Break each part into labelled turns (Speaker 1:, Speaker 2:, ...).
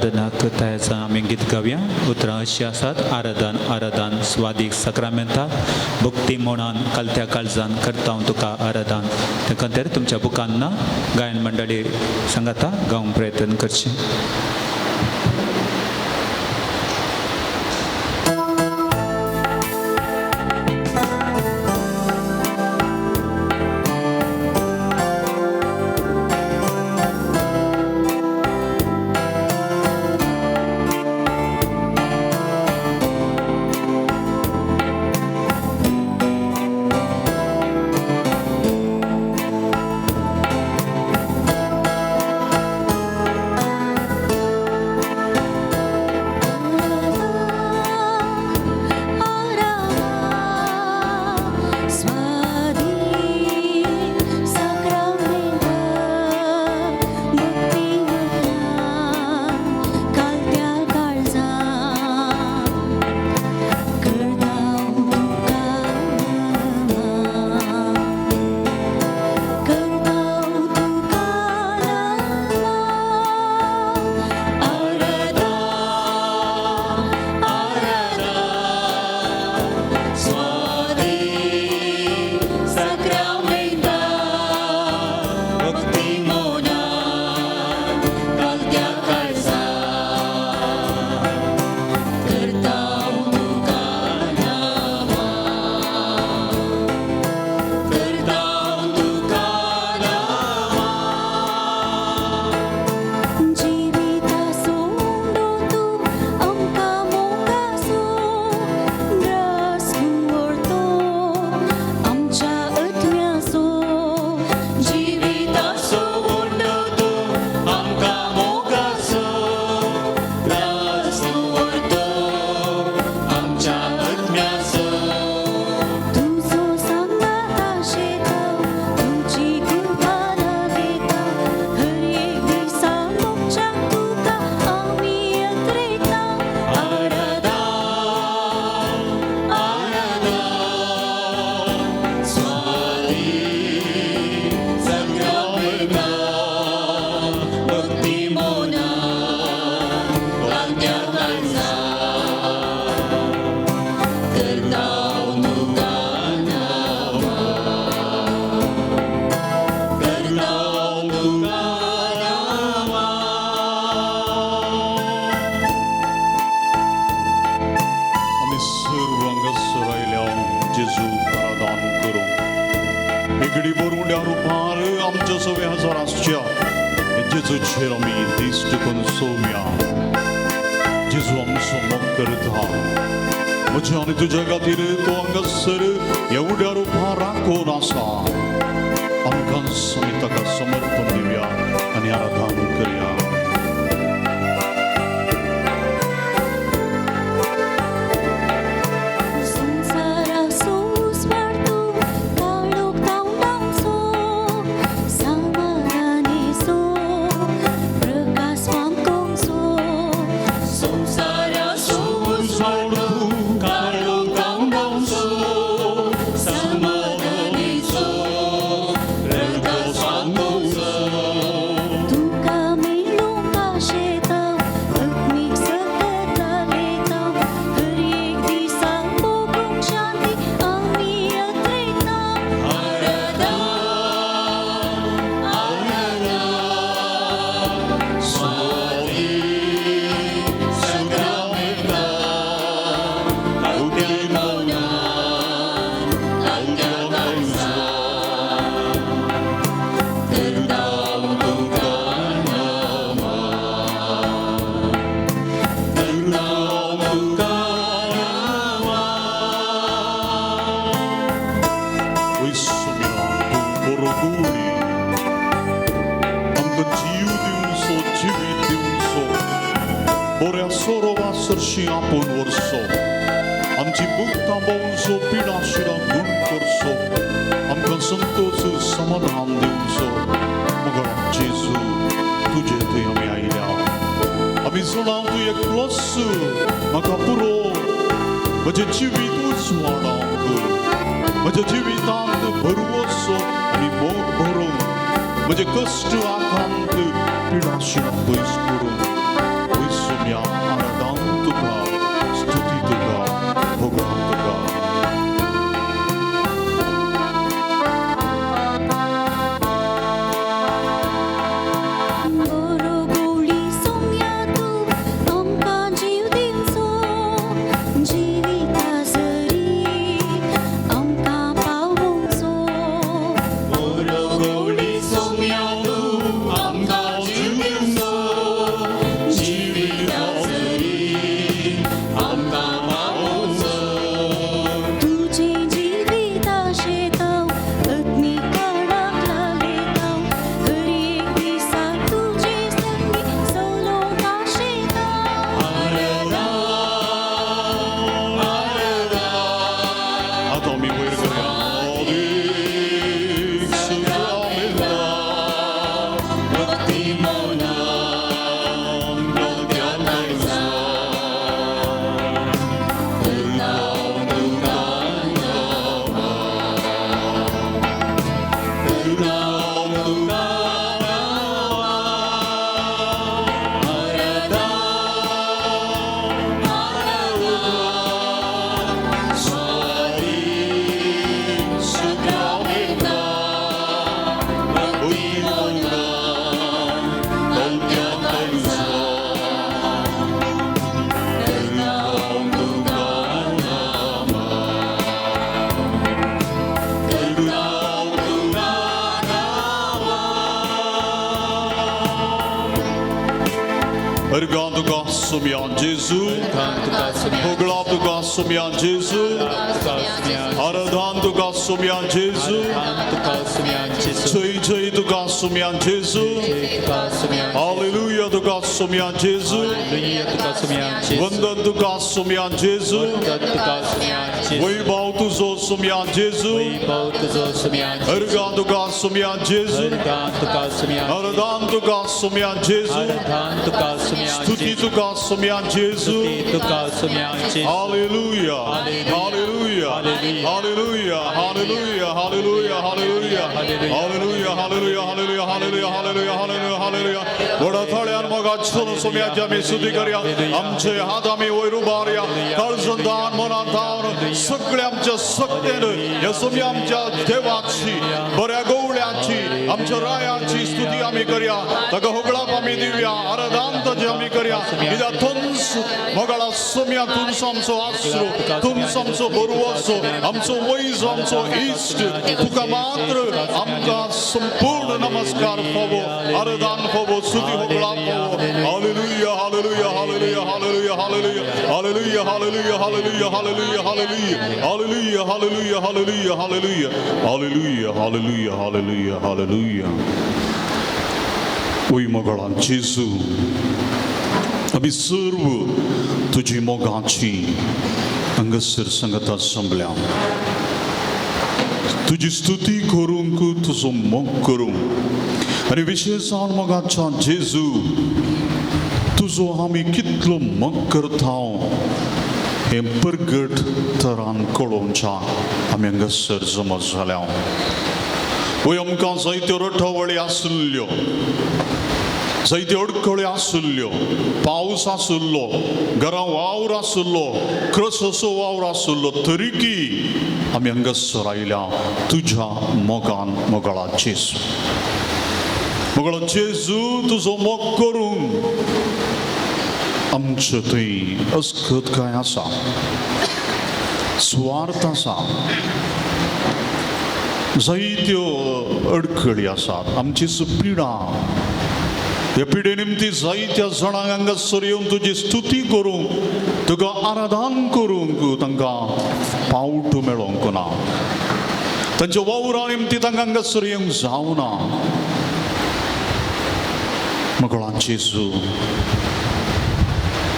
Speaker 1: आराधनाक तयार जावन आमी गीत गावया. उतरां अशीं आसात, आराधन आराधन स्वादीक साक्रामेंता, भक्ती मनान कालत्या काळजान करता हांव तुका आराधन. ते खातीर तुमच्या बुकान ना गायन मंडळी सांगाता गावंक प्रयत्न करचें.
Speaker 2: जेजूचेर आमी दिश्ट करून सोवया. जेजू आमचो मोग करता. म्हज्या आनी तुज्या खातीर तो हांगासर एवढ्या रुपार राखून आसा. आमकां आमी ताका समर्पण दिवया आनी आराधन करया. आपूण वर्सो आमची भुगतां भोवचो पिडा शिरां गुण करचो आमकां संतोश समाधान दिवचो. मगर जेजू तुजे थंय आमी आयल्या. आमी जाणा तूं एकलोच म्हाका पुरो. म्हजें जिवीत उजवाडावंक, म्हज्या जिवितांत भरवसो आनी मोग भरूंक, म्हजे कश्ट आकांत पिडा शिरां पयस करूंक. सोम्या जेजू,
Speaker 1: आराधन तुका सोम्या,
Speaker 2: होगळा तुका सोम्या जेजू,
Speaker 1: तुका सोम्या,
Speaker 2: आराधन तुका सोम्या जेजू,
Speaker 1: आराधन तुका सोम्या जेजू,
Speaker 2: जय जय तुका सोम्या जेजू,
Speaker 1: जय तुका सोम्या,
Speaker 2: हालेलुया तुका सोम्या जेजू,
Speaker 1: हालेलुया तुका सोम्या जेजू,
Speaker 2: वंदन तुका सोम्या जेजू,
Speaker 1: वंदन तुका सोम्या जेजू,
Speaker 2: वैभव तुजो सोम्या जेजू,
Speaker 1: वैभव तुजो सोम्या जेजू,
Speaker 2: अर्घा तुका सोम्या जेजू,
Speaker 1: आराधन तुका सोम्या,
Speaker 2: आराधन तुका सोम्या जेजू,
Speaker 1: आराधन तुका सोम्या
Speaker 2: स्तुती
Speaker 1: जेजू,
Speaker 2: तुका सोम्या जेजू.
Speaker 1: स्तुती तुका सोम्या जेजू.
Speaker 2: Hallelujah. Hallelujah. Hallelujah. Hallelujah. Hallelujah. Hallelujah. Hallelujah. Hallelujah. Hallelujah. Hallelujah. Hallelujah. Hallelujah. Hallelujah. व्हडा थळ्यान मोगाचो सोम्याची आमी स्तुती करया. आमचे हात आमी वयर उबारया. काळजान दान मनान धावन सगळे आमच्या सक्तेन ह्या सोम्या आमच्या देवाची, बऱ्या गवळ्याची, आमच्या रायाची स्तुती आमी करया. ताका होगळाप आमी दिवया. आराधन ताची आमी करया. कित्याक तुमचो मोगाळा सोम्या, तुमचो आमचो आसरो, तुमचो आमचो बरवसो, आमचो वैज, आमचो इश्ट, तुका मात्र आमकां संपूर्ण नमस्कार फावो, आराधन फावो, स्तुती होगळाप फावो. Hallelujah, hallelujah, hallelujah, hallelujah, hallelujah, hallelujah, hallelujah, hallelujah, hallelujah, hallelujah, hallelujah, hallelujah, hallelujah, hallelujah, hallelujah, hallelujah, hallelujah. ओय मोगाळा जेजू, आमी सर्व तुजी मोगाची हांगासर सांगता संबल्या. तुजी स्तुती करूंक, तुजो मोग करूंक आनी विशेषान मोगाच्या जेजू, तुजो आमी कितलो मोग करता हें परगट तरान कळोवच्या आमी हांगासर जमा जाल्या. वय आमकां जायत्यो रठावळी आशिल्ल्यो, जायत्यो अडखळी आशिल्ल्यो, पावस आशिल्लो, घरां वावर आशिल्लो, क्रससो वावर आशिल्लो, तरीकी आमी हांगासर आयल्या तुज्या मोगान. मोगाळा जेजू, मोगाळा जेजू, तुजो मोग करूंक आमचे थंय अस्कत काय आसा, सुवार्थ आसा, जायत्यो अडखळी आसात, आमची पिडा. ह्या पिडे निमती जायत्या जाणांक हांगासर येवन तुजी स्तुती करूंक, तुका आराधन करूंक तांकां पावट मेळोंक ना. तांच्या वावरा निमती तांकां हांगासर येवंक जावना. मोगाळा जेजू,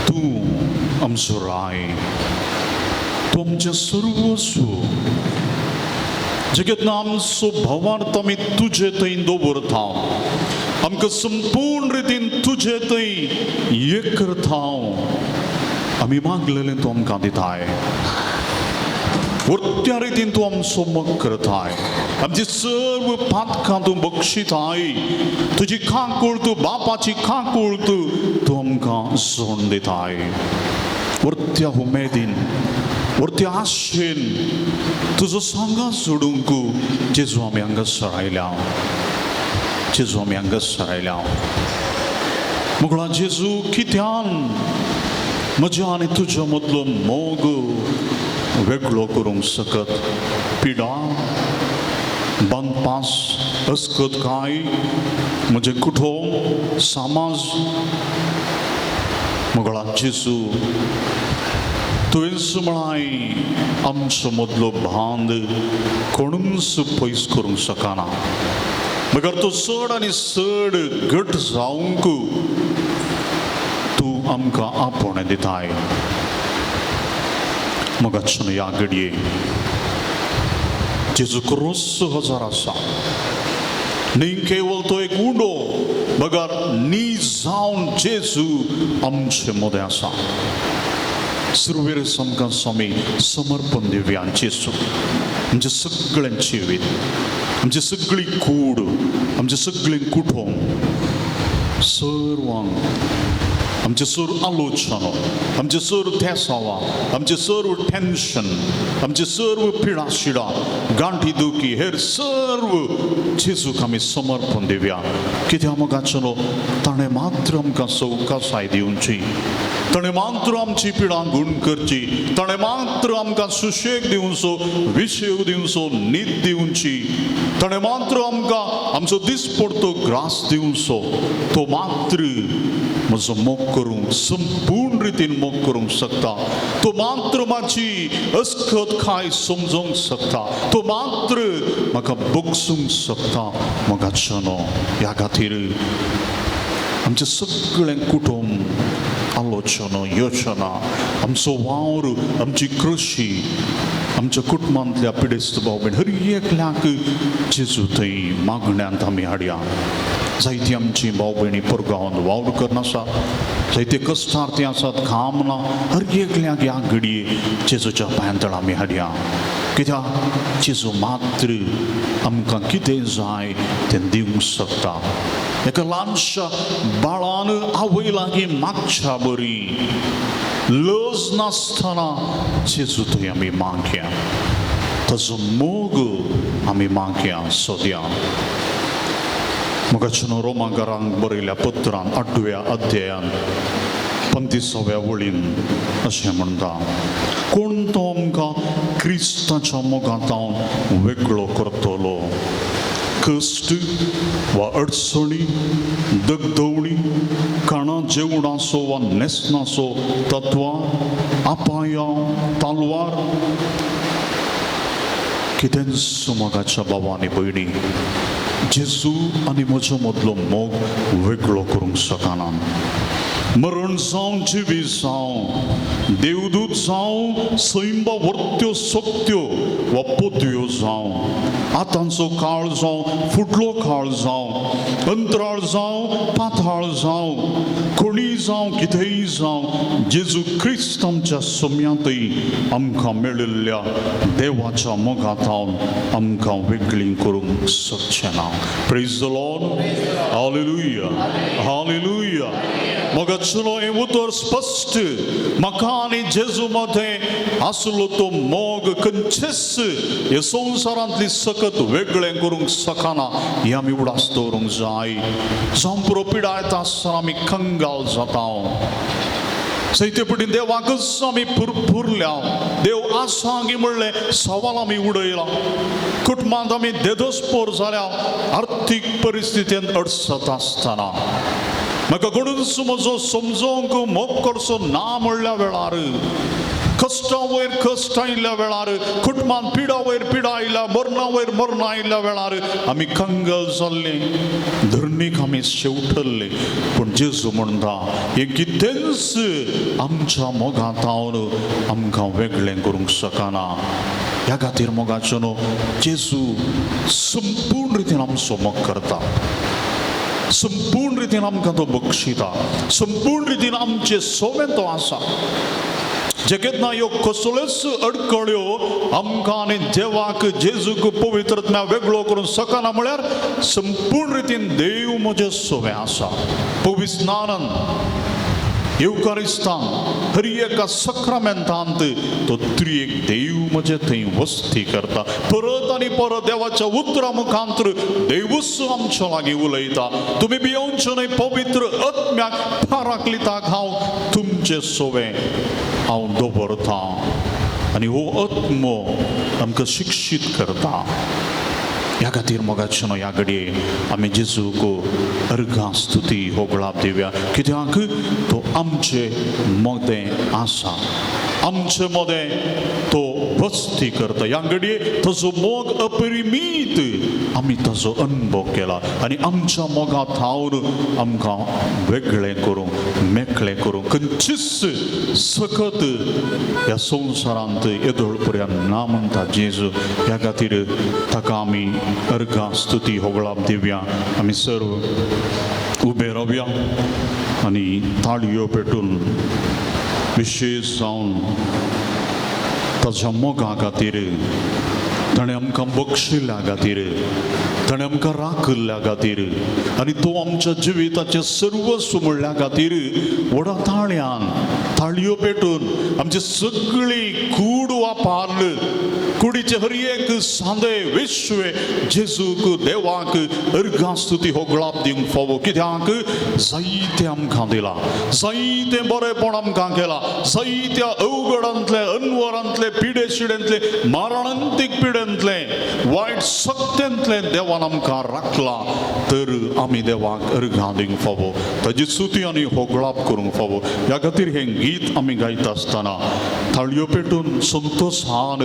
Speaker 2: तूं आमचो राय, तूं आमचें सर्वस्व. जगतना आमचो भावार्थ आमी तुजे थंय दवरता, आमकां संपूर्ण रितीन तुजे थंय एक करता. आमी मागलेलें तूं आमकां दिताय. वर्त्या रितीन तूं आमचो मोग करताय. आमची सर्व पातकां तूं बक्षिताय. तुजी काकूळ, तूं बापाची काकूळ तूं तूं आमकां जोड दिताय. वर्त्या उमेदीन, वर्त्या आशेन तुजो सांगा सोडूंक जेजू आमी हांगासर आयल्या, जेजू आमी हांगासर आयल्या. मोगळा जेजू, कित्यान म्हज्या आनी तुज्या मदलो मोग वेगळो करूंक शकत? पिडा, बांदपास, अस्कत काय, म्हजें कुटुंब, समाज. मोगळा जेजू, तुवेंच म्हळाय, आमचो मदलो बांद कोणूच पयस करूंक शकना, मगर तो चड आनी चड घट जावंक तूं आमकां आपोवणें दिताय. मोगाच्यान ह्या घडये जेजू क्रोस हजार आसा. न्ही केवळ तो एक उंडो, बगर नी जावन जेजू आमचे मदें आसा. सुरवेर आमकां स्वामी समर्पण दिवया. जेजू, आमचे सगळ्यांचे जिवीत, आमची सगळी कूड, आमचें सगळें कुटुंब, सर्वांक, आमचे सर्व आलोचना, आमचे सर्व थेसावां, आमचे सर्व टेन्शन, आमचे सर्व पिडा शिडा, गांठी दुखी, हेर सर्व जेजूक आमी समर्पण दिवया. कित्याक मोगाचेलो, ताणें मात्र आमकां सवकासाय दिवची, ताणें मात्र आमची पिडा गुण करची, ताणें मात्र आमकां सुशेग दिवचो, विशेव दिवचो, न्हीद दिवची, ताणें मात्र आमकां आमचो दिसपडतो ग्रास दिवचो. तो मात्र म्हजो मोग करूंक संपूर्ण रितीन मोग करूंक शकता. तूं मात्र म्हाजी अस्कत खाय समजोंक शकता. तूं मात्र म्हाका बगसूंक शकता. मोगाचें ह्या खातीर आमचें सगळें कुटुंब, आलोचना, योजना, आमचो वावर, आमची कृशी, आमच्या कुटुंबांतल्या पिडेस्त भाव भयण हर एकल्याक जेजू थंय मागण्यांत आमी हाडया. जायती आमची भाव भयणी परगांवांत वावर करून आसा, जायते कश्टार्थी आसात, काम ना. हर एकल्याक ह्या घडये जेजूच्या पांयांतळ आमी हाडया, कित्याक जेजू मात्र आमकां कितें जाय तें दिवंक शकता. एका ल्हानशा बाळान आवय लागीं मागच्या बरी लज नासतना जेजू थंय आमी मागया, ताजो मोग आमी मागया सोदया. मोगाचें, रोमाकारांक बरयल्या पत्रान आठव्या अध्यायान 35व्या वळीन अशें म्हणटा, कोण तो आमकां क्रिस्ताच्या मोगांत वेगळो करतलो? कश्ट वा अडचणी, दगदवणी, खाणा जेवणाचो वा न्हेसणाचो तत्वां, अपाया, तालवार, कितेंच मोगाच्या भावा आनी भयणी जेजू आनी म्हजो मदलो मोग वेगळो करूंक शकना. मरण जावं, जिवीत जावं, देवदूत जावं, सैंबा वर्त्यो सक्त्यो वा पदव्यो जावं, आतांचो काळ जावं, फुडलो काळ जावं, अंतराळ जावं, पाताळ जावं, कोणी जावं, कितेंय जावं, जेजू क्रिस्त आमच्या सम्यांतय आमकां मेळिल्ल्या देवाच्या मोगांत आमकां वेगळीं करूंक शकचें ना. Praise the Lord. Hallelujah. Hallelujah. मोगाचें, हें उतर स्पश्ट. म्हाका आनी जेजू मदें आसलो तो मोग खंयचेच हे संवसारांतली सकत वेगळें करूंक शकना हें आमी उडास दवरूंक जाय. जावं पुरो, पिडा येता आसतना आमी कंगाल जाता. जायते पटी देवाकच आमी पुरपुरल्या, देव आसा गी म्हणलें सवाल आमी उडयला. कुटुंबांत आमी देदोस्पोर जाल्या. आर्थीक परिस्थितींत अडचत आसतना, म्हाका कोणूच म्हजो समजोंक मोग करचो ना म्हणल्या वेळार, कश्टां वयर कश्ट आयिल्ल्या वेळार, कुटुंबान पिडा वयर पिडा आयल्या, मरणा वयर मरणां आयिल्ल्या वेळार आमी कंगल जाल्ले, धरणीक आमी शेवटल्ले. पूण जेजू म्हणटा, हें कितेंच आमच्या मोगांत आमकां वेगळें करूंक शकना. ह्या खातीर मोगाचो न्हू, जेजू संपूर्ण रितीन आमचो मोग करता, संपूर्ण रितीन आमकां तो बक्षिता, संपूर्ण रितीन आमचे सोवें तो आसा. जे केन्ना ह्यो कसल्योच अडकळ्यो आमकां आनी देवाक, जेजूक, पवित्र वेगळो करूंक शकना म्हळ्यार संपूर्ण रितीन देव म्हजे सोवें आसा. पवित्र स्नानान, येवकारिस्तान, हर एका सक्रामेंतांत तो त्रिएक देव म्हजे थंय वस्ती करता. परत आनी परत देवाच्या उतरा मुखांतर देवूच आमच्या लागीं उलयता, तुमी भियोवचे न्हय, पवित्र आत्म्याक पाराकलिताक हांव तुमचे सोवें हांव दवरता. आनी हो आत्मो आमकां शिक्षीत करता. ह्या खातीर मोगाचें, ह्या घडये आमी जेजूक अर्घां, स्तुती, होगळाप दिवया, कित्याक तो आमचे मदें आसा, आमचे मदें तो वस्ती करता. ह्या घडये ताजो मोग अपरिमीत आमी ताजो अनुभव केला आनी आमच्या मोगा थावन आमकां वेगळें करूंक, मेकळें करूंक खंयचीच सकत ह्या संवसारांत येदोळ पर्यंत ना म्हणटा जेजू. ह्या खातीर ताका आमी अर्घां, स्तुती, होगळाप दिवया. आमी सर्व उबे रावया आनी ताळयो पेटून विशेश जावन ताच्या मोगा खातीर, ताणें आमकां बक्षिल्ल्या खातीर, ताणें आमकां राखिल्ल्या खातीर आनी तो आमच्या जिविताचें सर्वस्व म्हणल्या खातीर व्हडा ताळयान ताळयो पेटून आमची सगळी कूड वापारल, कुडीचे हर एक सांदे विश्वे जेजूक, देवाक अर्घां, स्तुती, होगळाप दिवंक फावो, कित्याक जायतें आमकां दिलां, जायतें बरेंपण आमकां केलां. जायत्या अवघडांतले, अनवरांतले, पिडे शिडेंतले, मारणांतीक पिडेंतले, वायट सक्तेंतले देवान आमकां राखला, तर आमी देवाक अर्घां दिवंक फावो, ताजी स्तुती आनी होगळाप करूंक फावो. ह्या खातीर हें गीत. गीत आमी गायता आसतना थाळयो पेटून संतोशान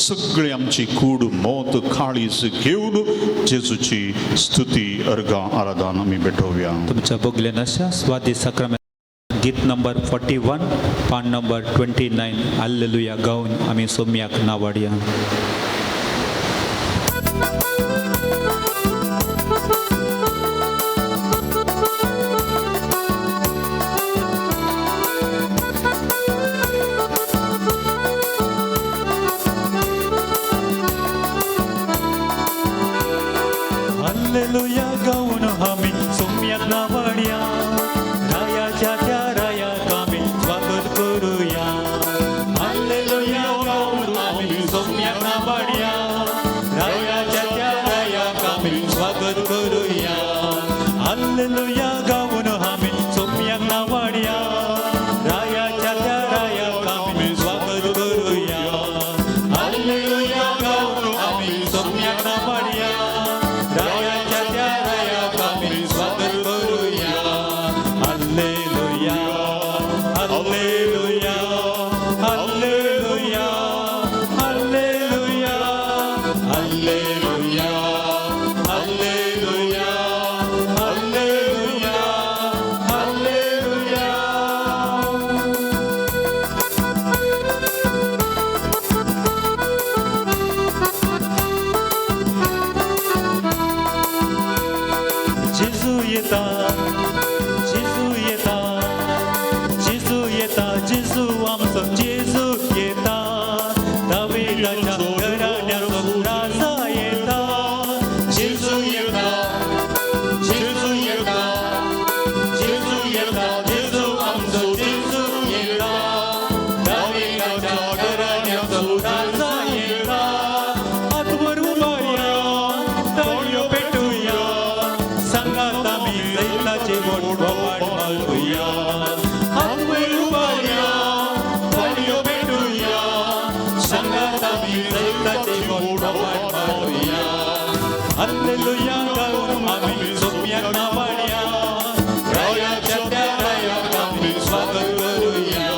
Speaker 2: सगळी आमची कूड मोत काळीज घेवन जेजूची स्तुती अर्गां आराधन आमी भेटोवया.
Speaker 1: तुमच्या बोगले नशा स्वादी साक्रामेंत गीत नंबर 41, पान नंबर 29, आल्लेलुया गावन आमी सोम्याक नावाडया. हालेलुया गाऊन आम्ही सोम्याक नावाडया, रायाच्या त्या रायाक आमी स्वागत करूया. हालेलुया गाऊन आम्ही सोम्याक नावाडया, रायाच्या त्या रायाक आमी स्वागत करूया. हालेलुया गाऊन आम्ही सोम्याक नावाडया, रायाच्या त्या रायाक आमी स्वागत करूया. हालेलुया गाऊन आम्ही सोम्याक नावाडया, रायाच्या त्या रायाक आमी स्वागत करूया. Hallelujah, hallelujah, hallelujah, hallelujah, hallelujah, hallelujah, hallelujah, hallelujah. जेजू येता, जेजू येता, जेजू येता, जेजू आमचो जेजू येता, दाविदाच्या घराण्याचो राजा येता. जेजू येता, जेजू येता, जेजू येता, जेजू आमचो जेजू येता, दाविदाच्या घराण्याचो राजा येता. हात वर उबारया, ताळयो पेटुया, सांगात आमी जैताचे बोट बोवाळ मारुया. हात वयर उबारया, ताळयो पेटुया, सांगात आमी जैताचे बोट बोवाळ मारुया. हालेलुया गाऊन आमी सोम्याक नावाडया, रायाच्या त्या रायाक आमी स्वागत करूया.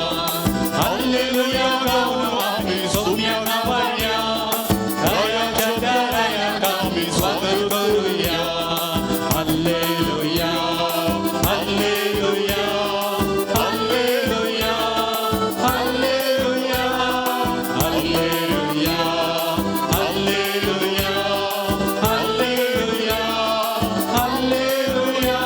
Speaker 1: हालेलुया गाऊन आमी सोम्याक नावाडया, रायाच्या त्या रायाक आमी स्वागत करूया. Hallelujah, hallelujah, hallelujah, hallelujah, hallelujah, hallelujah, hallelujah, hallelujah.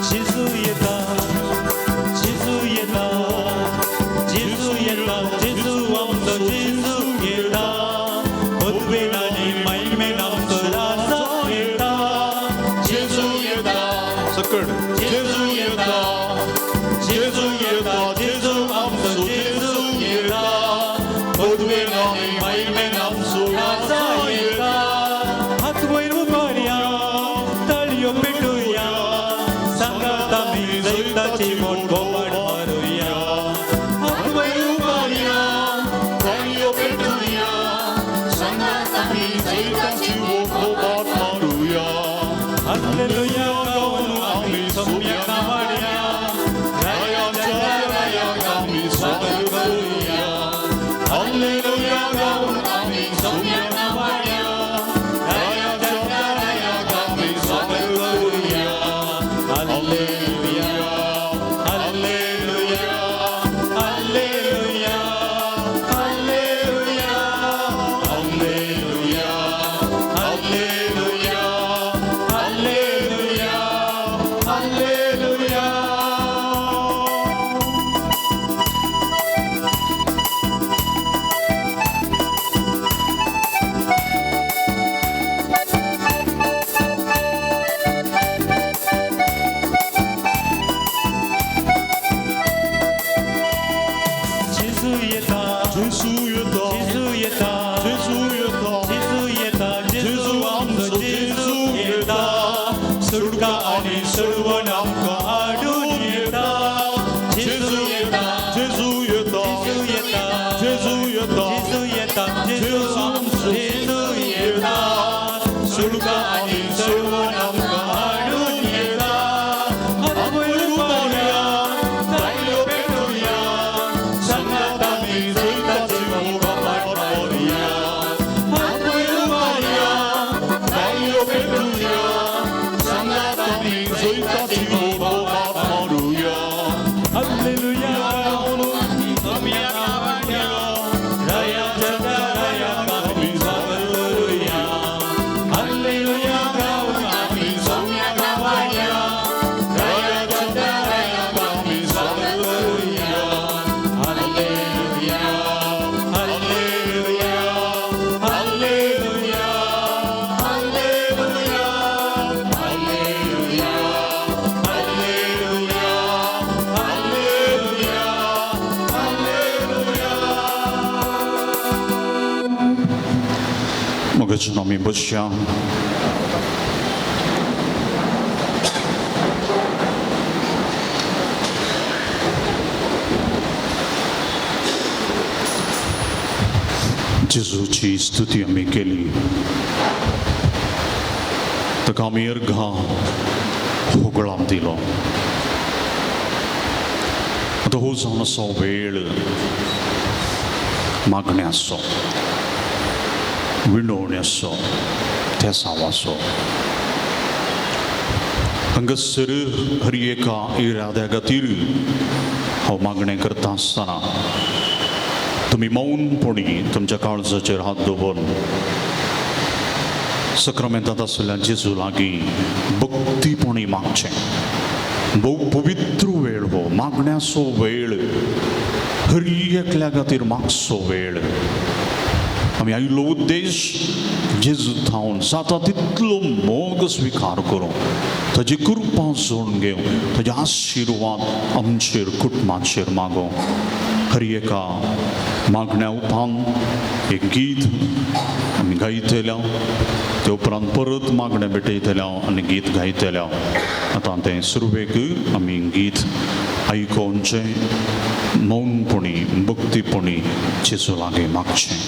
Speaker 1: जेजू येता, जेजू येता, जेजू येता, जेजू आमचो जेजू येता, पदवेन आनी महिमेन आमचो राजा येता. जेजू येता,
Speaker 2: सकड
Speaker 1: जेजू येता, जेजू येता, जेजू आमचो जेजू येता, पदवेन आनी महिमेन आमचो राजा येता. हात वयर उबारया, ताळयो पेटुया, सांगात आमी जैताची मोठ बोवाळ मारुया. हात वयर उबारया,
Speaker 2: ताळयो पेटुया,
Speaker 3: सांगात आमी जैताची
Speaker 2: बोवाळ मारुया.
Speaker 1: हालेलुया गाऊन आमी सोम्याक नावाडया,
Speaker 2: रायाच्या रायाक आमी स्वागत करूया. हालेलुया गाऊन आमी
Speaker 1: सोम्याक नावाडया,
Speaker 2: रायाच्या रायाक आमी स्वागत करूया.
Speaker 1: Hallelujah, hallelujah.
Speaker 2: मगजन आमी बसया. जेजूची स्तुती आमी केली, ताका आमी अर्घां होगळाम दिलो. आतां हो जावन आसा वेळ मागण्याचो, विणवण्याचो, तेसावाचो. हांगासर हर एका इराद्या खातीर हांव मागणें करता आसतना तुमी मौनपणी तुमच्या काळजाचेर हात दवरून सक्रामेंतांत आशिल्ल्या जेजू लागीं भक्तीपणी मागचें. भोव पवित्र वेळ हो, मागण्याचो वेळ, हर एकल्या खातीर मागचो वेळ. आमी आयिल्लो उद्देश जेजू थावन जाता तितलो मोग स्विकार करूं, ताजी कृपा जोडून घेवं, ताजे आशिर्वाद आमचेर कुटुंबाचेर मागों. हर एका मागण्या उपरांत एक गीत आमी गायतल्या, ते उपरांत परत मागणें भेटयतल्या आनी गीत गायतल्या. आतां तें सुरवेक आमी गीत आयकोवचें, मौनपणी भक्तीपणी जेजू लागीं मागचें.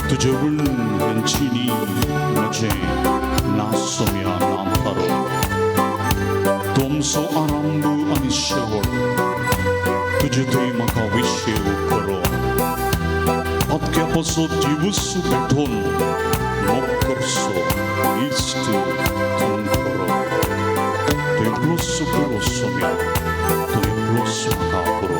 Speaker 2: तुजे विणचिनी म्हजें ना सोम्या ना थारो, तुमचो आरंभ आनी शेवट तुजे थंय म्हाका विशेव करो. अतक्या पासत दिवस भेटोवन मोग करचो इश्ट तूं खरो. तूं एकलोच पुरो सोम्या, तूं एकलोच म्हाका पुरो.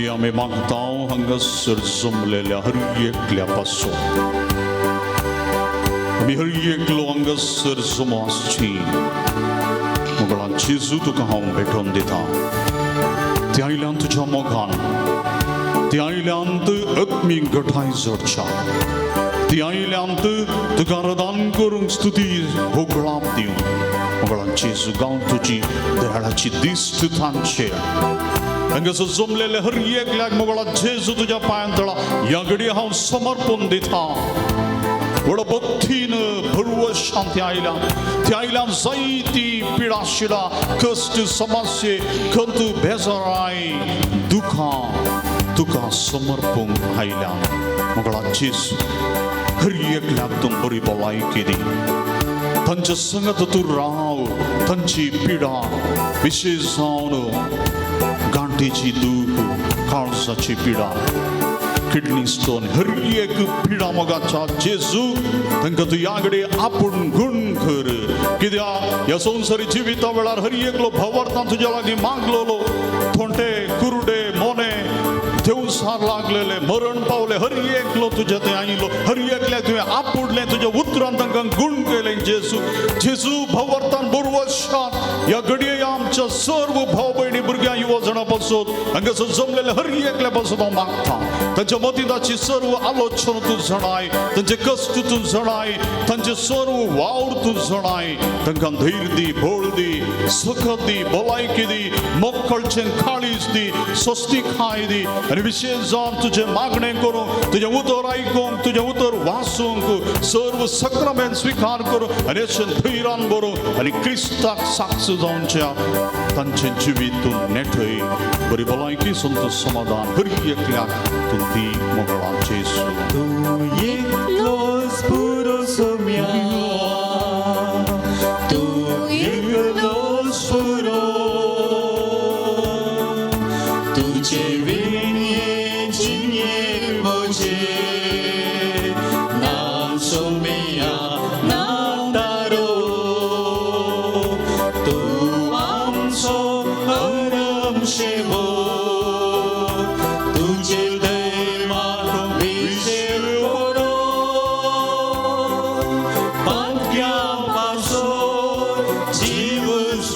Speaker 2: आमी मागता हांगासर जमलेल्या हर एकल्या पासून आमी हर एकलो हांगासर जमो आसची. मोगळान जेजू तुका हांव भेटोवन दिता. ते आयल्यान तुज्या मोगान, ते आयल्यान आत्मीक गठाय जोडच्या, ती आयल्यान तुका रदान करूंक स्तुती होगळाप दिवं. मोगळान जेजू गांव तुजी दयाळाची दिश्ट तांचेर. हांगासर जमलेले हर एकल्याक मोगळा जेजू तुज्या पांयां तळा ह्या घडये हांव समर्पण दिता. व्हड भक्तीन भरवशान ती आयल्या, ती आयल्यान जायती पिडा शिडा कश्ट समस्ये खंत बेजाराय दुखां तुका समर्पूंक आयल्या. मोगळा जेजू हर एकल्याक तूं बरी भलायकी दी, तांच्या संगत तूं राव, तांची पिडा विशेश जावन गांठीची दूख, काळजाची पिडा किडनी स्टोन हर एक पिडा मोगाच्या जेजू तांकां तूं ह्या घडये आपूण गुण कर. कित्याक ह्या संवसारी जिविता वेळार हर एकलो भवार्थान तुज्या लागीं मागलोलो थोंटे कुरुडे मोने देवसार लागलेले मरण पावले हर एकलो तुज्या थंय आयिल्लो हर एकल्या तुवें आपुडलें तुज्या उतरान तांकां गुण केलें जेजू. जेजू भवार्थान बरवशान ह्या घडये आमच्या सर्व भाव भयणी भुरग्यां युवा जाणां पासून हांगासर जमलेले हर एकल्या पासून हांव मागता तांच्या मतींताची सर्व आलोचना तूं जाणाय, तांचे कश्ट तूं जाणाय, तांचे सर्व वावर तूं जाणाय. तांकां धैर्य दी, बळ दी, सकत दी, भलायकी दी, मोकळचें काळीज दी, स्वस्तिकाय दी आनी विशेश जावन तुजें मागणें करूंक, तुजें उतर आयकूंक, तुजें उतर वाचूंक, सर्व सक्रामेंत स्विकार करूंक आनी अशें धैर्यान बरोवंक आनी क्रिस्ताक साक्ष जावच्या तांचें जिवीत तूं नेटय. बरी भलायकी संतोश समाधान हर एकल्याक तूं दी मोगळा जेजू.
Speaker 1: तूं एकलोच पुरो सोम्या, तूं एकलोच पुरो, तुजे विणये जिणये म्हजे ना सोम्या ना तारो, तूं आमचो अरमशेवो, तुजे दैवाक विशेव करो, पातक्या पासून जीव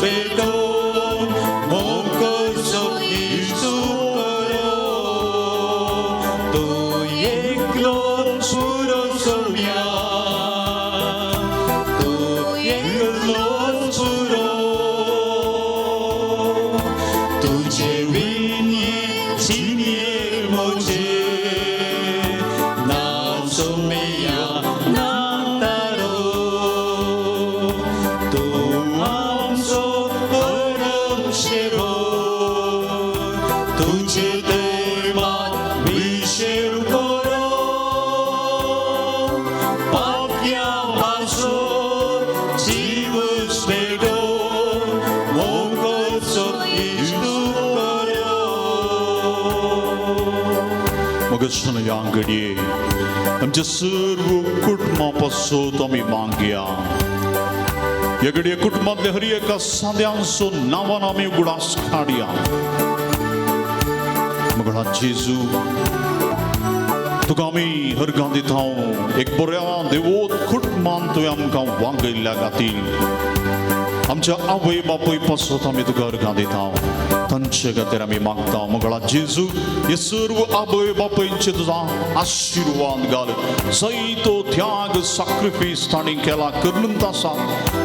Speaker 1: पेटोवन मोकळचो इश्टू करो, तूं एकलोच पुरो सोम्या, तूं एकलोच पुरो, तुजे विणये जिणये म्हजे ना सोम्या ना तारो, तूं आमचो अरमशेवो, तुजे दैवाक विशेव करो, पातक्या पासून जीव पेटोवन मोगाचो इश्टू करो.
Speaker 2: मगसण ह्या घडये आमच्या सर्व कुटुंबा पासून आमी मागया. ह्या घडये कुटुंबांतल्या हर एका साद्यांचो नांवान आमी उगडास काडया. मगळा जेजू तुका आमी हरगां दिता एक बऱ्या देवोत कुटुंबान तुवें आमकां वागयल्ल्या खातीर आमच्या आवय बापूय पासत आमी तुका अर्गां दिता तांचे खातीर आमी मागता. मगळा जेजू हे सर्व आवय बापूयचे तुजा आशिर्वाद घाल. जायतो त्याग साक्रिफीस तांणी केला करून आसा,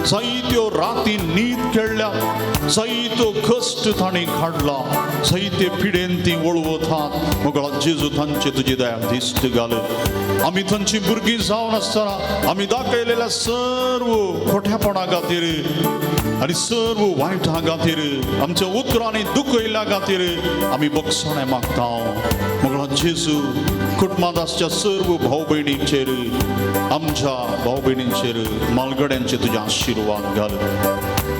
Speaker 2: जायत्यो राती न्हीद खेळ्ळ्या, जायतो कश्ट तांणी काडला, जायते पिडेन ती वळवतात. मगळा जेजू तांचे तुजी दया दिश्ट घाल. आमी तांची भुरगीं जावन आसतना आमी दाखयलेल्या सर्व खोट्यापणा खातीर आनी सर्व वायटा खातीर आमच्या उतरांनी दुखयल्या खातीर आमी बक्षाणें मागता. मगळा जेजू कुटुंबांत आसच्या सर्व भाव भयणींचेर आमच्या भाव भयणींचेर मालगड्यांचे तुजे आशिर्वाद घाल.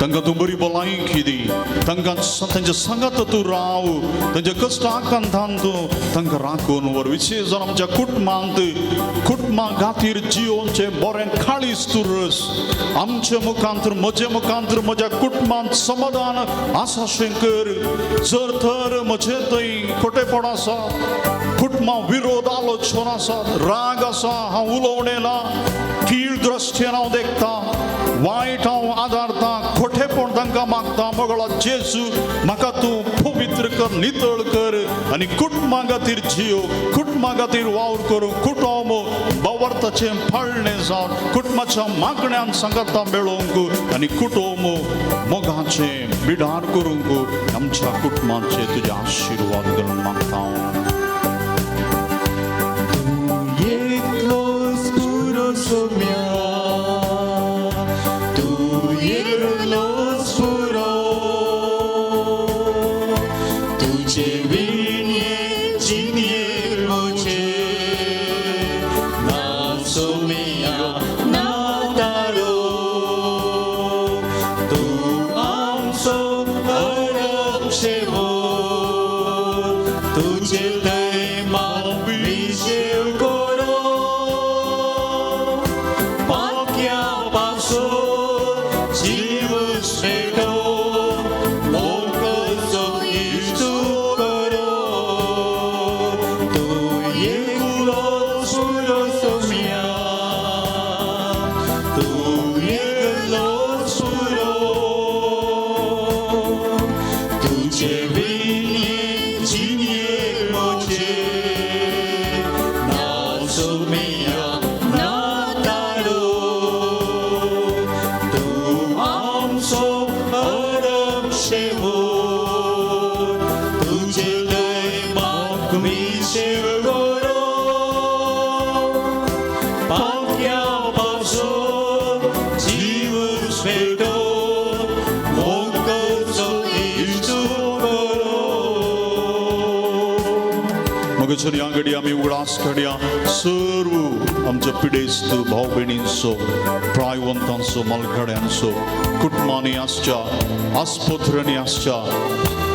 Speaker 2: तांकां तूं बरी भलायकी दी, तांकां तांच्या सांगात तूं राव, तांच्या कश्ट आकांतान तूं तांकां राखून व्हर. विशेश जावन आमच्या कुटुंबांत कुटुंबा खातीर जियोवचें बरें काळीज तूं रस आमच्या मुखांतर म्हज्या मुखांतर म्हज्या कुटुंबांत समाधान आसा अशें कर. जर तर म्हजे थंय खोटेपण आसा, कुटुंबा विरोध आलोचन आसा, राग आसा, हांव उलोवणें ना, कीळ दृश्टीन हांव देखता, वायट हांव आदारता, खोटेपण तांकां मागता. मगळा जेजू म्हाका तूं पवित्र कर, नितळ कर आनी कुटुंबा खातीर जियो, कुटुंबा खातीर वावर करूं, कुटुंब बावर्थाचें पाळणें जावन कुटुंबाच्या मागण्यान सांगाता मेळोवंक आनी कुटुंब मोगाचें बिडार करूंक आमच्या कुटुंबाचे तुजे आशिर्वाद करून मागता.
Speaker 1: तूं एकलोच पुरो सोम्या, तूं एकलोच पुरो, तुजे विणये जिणये म्हजे ना सोम्या ना तारो, तूं आमचो अरमशेवो, तुजे दैवाक
Speaker 3: पासून जीव पेटो मोग करचो इश्ट करो.
Speaker 2: मग ह्या घडी आमी उगडास काडया सर्व आमच्या पिडेस्त भाव भयणींचो, प्रायवंतांचो, मालघड्यांचो, कुटुंबांनी आसच्या, आस्पत्र्यांनी आसच्या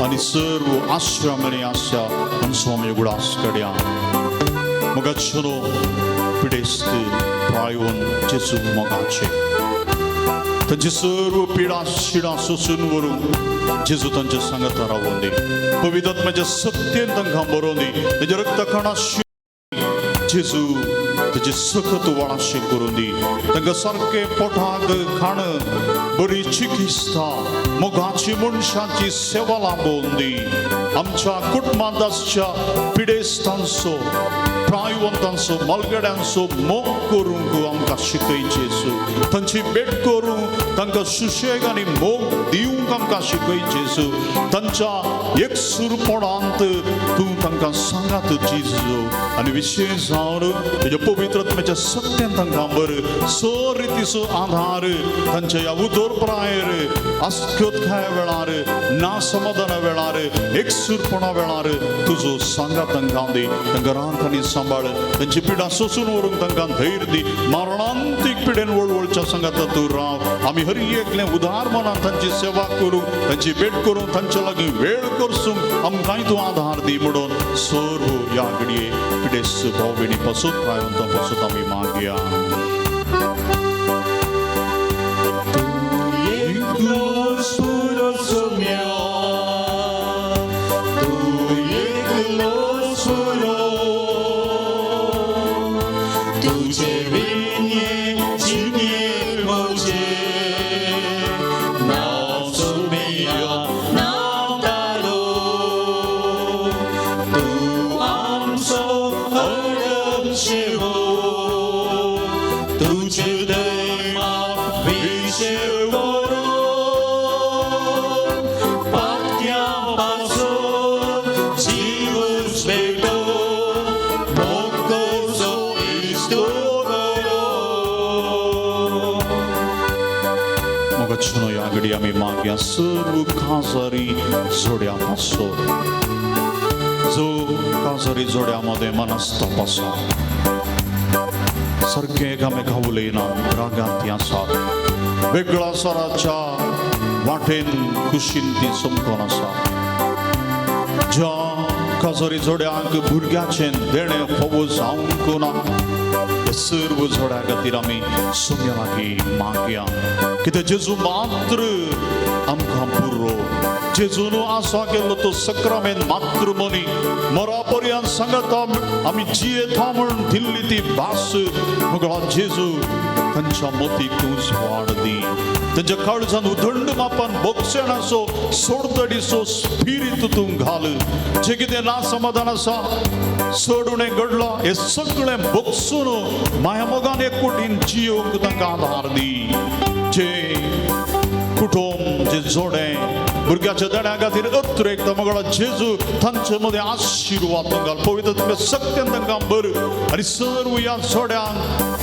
Speaker 2: आनी सर्व आश्रमांनी आसच्या हांचो आमी उगडास काडया. मगाचो पिडेस्त प्रायवंत जेजू मोगाचे तांची सर्व पिडा शिडा सोसून व्हरूंक जेजू तांच्या सांगाता रावून दी. पवित्र आत्म्याच्या सत्तेन तांकां बरोवन दी. ताच्या रक्तकणा जेजू ताचे सखत वाळाशें करून दी. तांकां सारकें पोटाक खाण, बरी चिकित्सा, मोगाची मनशांची सेवा लांबोवन दी. आमच्या कुटुंबांत आसच्या पिडेस्तांचो, प्रायवंतांचो, मालगड्यांचो मोग करूंक आमकां शिकय जेजू. तांची भेट करूंक, तांकां सुशेग आनी मोग दिवंक आमकां शिकय जेजू. तांच्या एकसूरपणांत तूं तांकां सांगात जेजू आनी विशेश जावन तुज्या पवित्र आत्म्याच्या सत्यान तांकां बर स रितीचो आधार तांच्या ह्या उदरप्रायर अस्क्योत्खाय वेळार, ना समाधाना वेळार, एकसूरपणा वेळार तुजो सांगात तांकां दी. तांकां राख आनी सांबाळ. तांची पिडा सोसून व्हरूंक तांकां धैर्य दी. मरणांतीक पिडेन वळवळच्या सांगाता तूं राव. आमी हर एकलें उदार मनान तांची सेवा करूंक, तांची भेट करूंक, तांच्या लागीं वेळ करसूंक आमकांय तूं आधार दी म्हणून सर्व ह्या घडये पिडेस्त भाव भयणी पासून, प्रायवंतां पासून आमी मागया.
Speaker 3: एकलोच पुरो सोम्या, तूं एकलोच पुरो, तुजे विणें जिणें म्हजें ना सोम्या ना तारो, तूं आमचो अरमशेवो, तुजे दैमा विशेव करो, पात्या पासून जीव पेटो मोग करचो इश्ट करो.
Speaker 2: मगाचनो ह्या घडी आमी मागया सर्व काजारी जोड्या पासून, जो काजारी जोड्या मदें मनस्ताप आसा, सारकें एकामेका उलयना, रागांत ती आसात, वेगळ्या सराच्या वाटेन कुशीन ती चमकोन आसा, ज्या काजारी जोड्यांक भुरग्याचें देणें फावो जावंक ना, ह्या सर्व जोड्या खातीर आमी सोम्या लागीं मागया. कित्याक जेजू मात्र आमकां पुरो. जेजून आसा केल्लो तो सक्रामेंत मात्र मनी मरा पर्यंत सांगता आमी जियेता म्हण दिल्ली ती भास मगळा जेजू तांच्या मतीक तूं वाड दी. तांच्या काळजान उदंड मापान बोगसेणाचो सोडतडीचो स्पिरीत तूं घाल. जें कितें ना समाधान आसा, चड उणें घडलां, हें सगळें बोगसून माया मोगान एकवटीन जियोवंक तांकां आधार दी. जे कुटुंब, जे जोडें भुरग्याच्या देण्या खातीर अत्रेक मगळा जेजू तांचे मदें आशिर्वाद तूं घाल. पवित्र आत्म्या सत्यान तांकां बर आनी सर्व ह्या जोड्यांक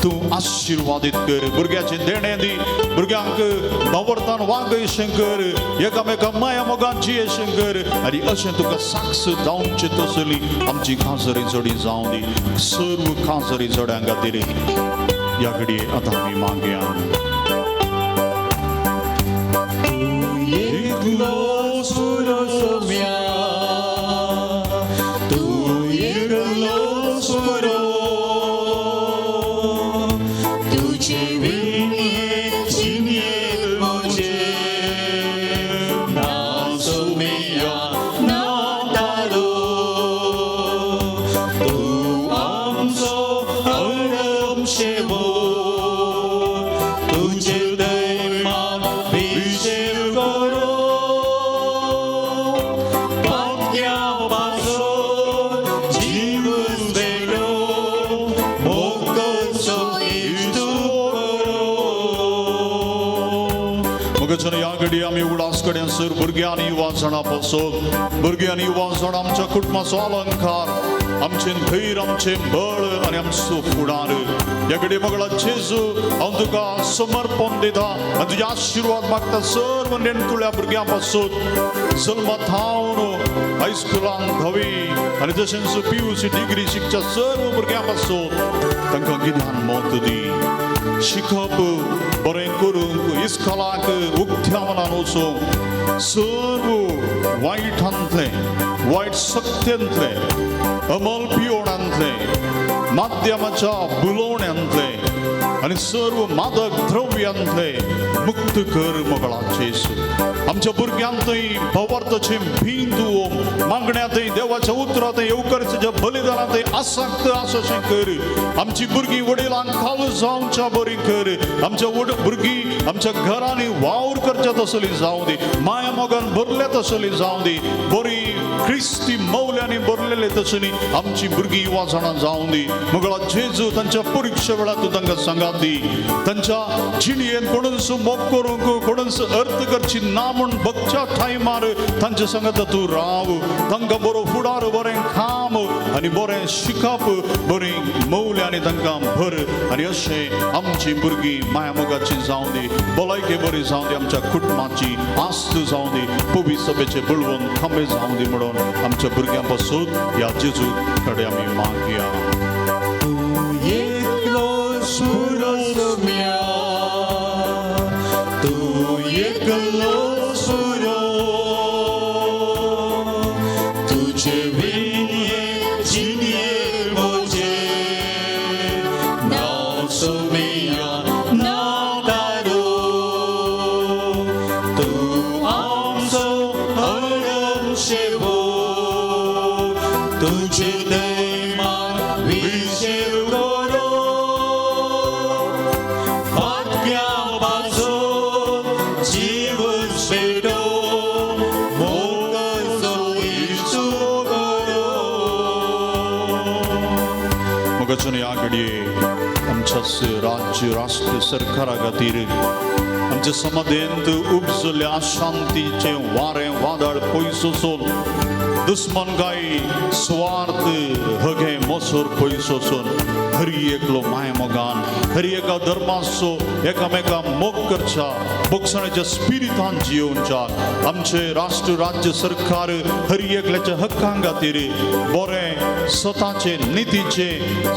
Speaker 2: तूं आशिर्वादीत कर. भुरग्याचें देणें दी, भुरग्यांक भावर्थान वागयशें कर, एकामेका माया मोगान जियेशें कर आनी अशें तुका साक्ष जावचें तसली आमची काजरी जोडी जावं दी. सर्व काजरी जोड्यां खातीर ह्या घडये आतां आमी मागया.
Speaker 3: एकलोच पुरो सोम्या, तूं एकलोच पुरो, तुजे विणें जिणें म्हजें ना सोम्या ना तारो, तूं आमचो अरमशेवो, तुजे दैमान विशेव करो, पात्या पासून जीव पेटो मोग करचो इश्ट करो.
Speaker 2: मगजन ह्या घडी आमी उगडास कडेन सर भुरग्यां आनी युवा जाणां पासून, भुरगीं आनी युवा जाणां आमच्या कुटुंबाचो अलंकार, आमचें धैर्य, आमचें बळ आनी आमचो फुडार. ह्या घडये मोगळा जेजू, हांव तुका समर्पण दिता आनी तुजे आशिर्वाद मागता सर्व नेणकुळ्या भुरग्यां पासून जल्मा थावन हायस्कुलान धावी आनी तशेंच PUC degree शिकच्या सर्व भुरग्यां पासून तांकां गिन्यान मत दी. शिकप बरें करूंक इस्कोलाक उक्त्या मनान वचूंक सर्व वायटांतलें, वायट शक्तेंतलें, अमल पियोणांतलें, माध्यमाच्या बुलोवण्यांतलें आनी सर्व मादक द्रव्यांतलें मुक्त कर मोगळा जेजू. आमच्या भुरग्यांतय भवार्थाचें भिंद मागण्यांतय देवाच्या उतरांतय येवकाराच्या बलिदानांतय आसक्त आसशें कर. आमची भुरगीं वडिलांक खालू जावच्या बरी कर. आमच्या भुरगीं आमच्या घरांनी वावर करच्या तसली जावं दी, माया मोगान भरल्या तसली जावं दी, बरी क्रिस्ती मौल्यांनी भरलेले तसली आमची भुरगीं युवा जाणां जावं दी. मोगळा जेजू, तांच्या परिक्षा वेळार तूं तांकां सांगात दी. तांच्या जिणयेन कोणूच मोग करूंक, कोणूच अर्थ करची ना म्हूण बगच्या टायमार तांच्या सांगात तूं राव. तांकां बरो फुडार, बरें काम आनी बरें शिकप, बरी मौल्यांनी तांकां भर. आनी अशें आमची भुरगीं माया मोगाची जावं दी, भलायके बरी जावं दी, आमच्या कुटुंबाची आस्त जावं दी, पवी सभेचे बळवंत खांबे जावं दी म्हणून आमच्या भुरग्यां पासून ह्या जेजू कडेन आमी मागया. राज्य राष्ट्र सरकारा खातीर आमच्या समाधेंत उपजल्ल्या अशांतीचें वारें वादळ पयस वचून, दुस्मनकाय स्वार्थ हगे मोसोर पयस वचून हरी एकलो माय मोगान हरी एका धर्माचो एकामेका मोग करच्या बोगसण्याच्या स्पिरितान जियोवच्या आमचे राष्ट्र राज्य सरकार हरी एकल्याच्या हक्कां खातीर बरें स्वताचे नितीचे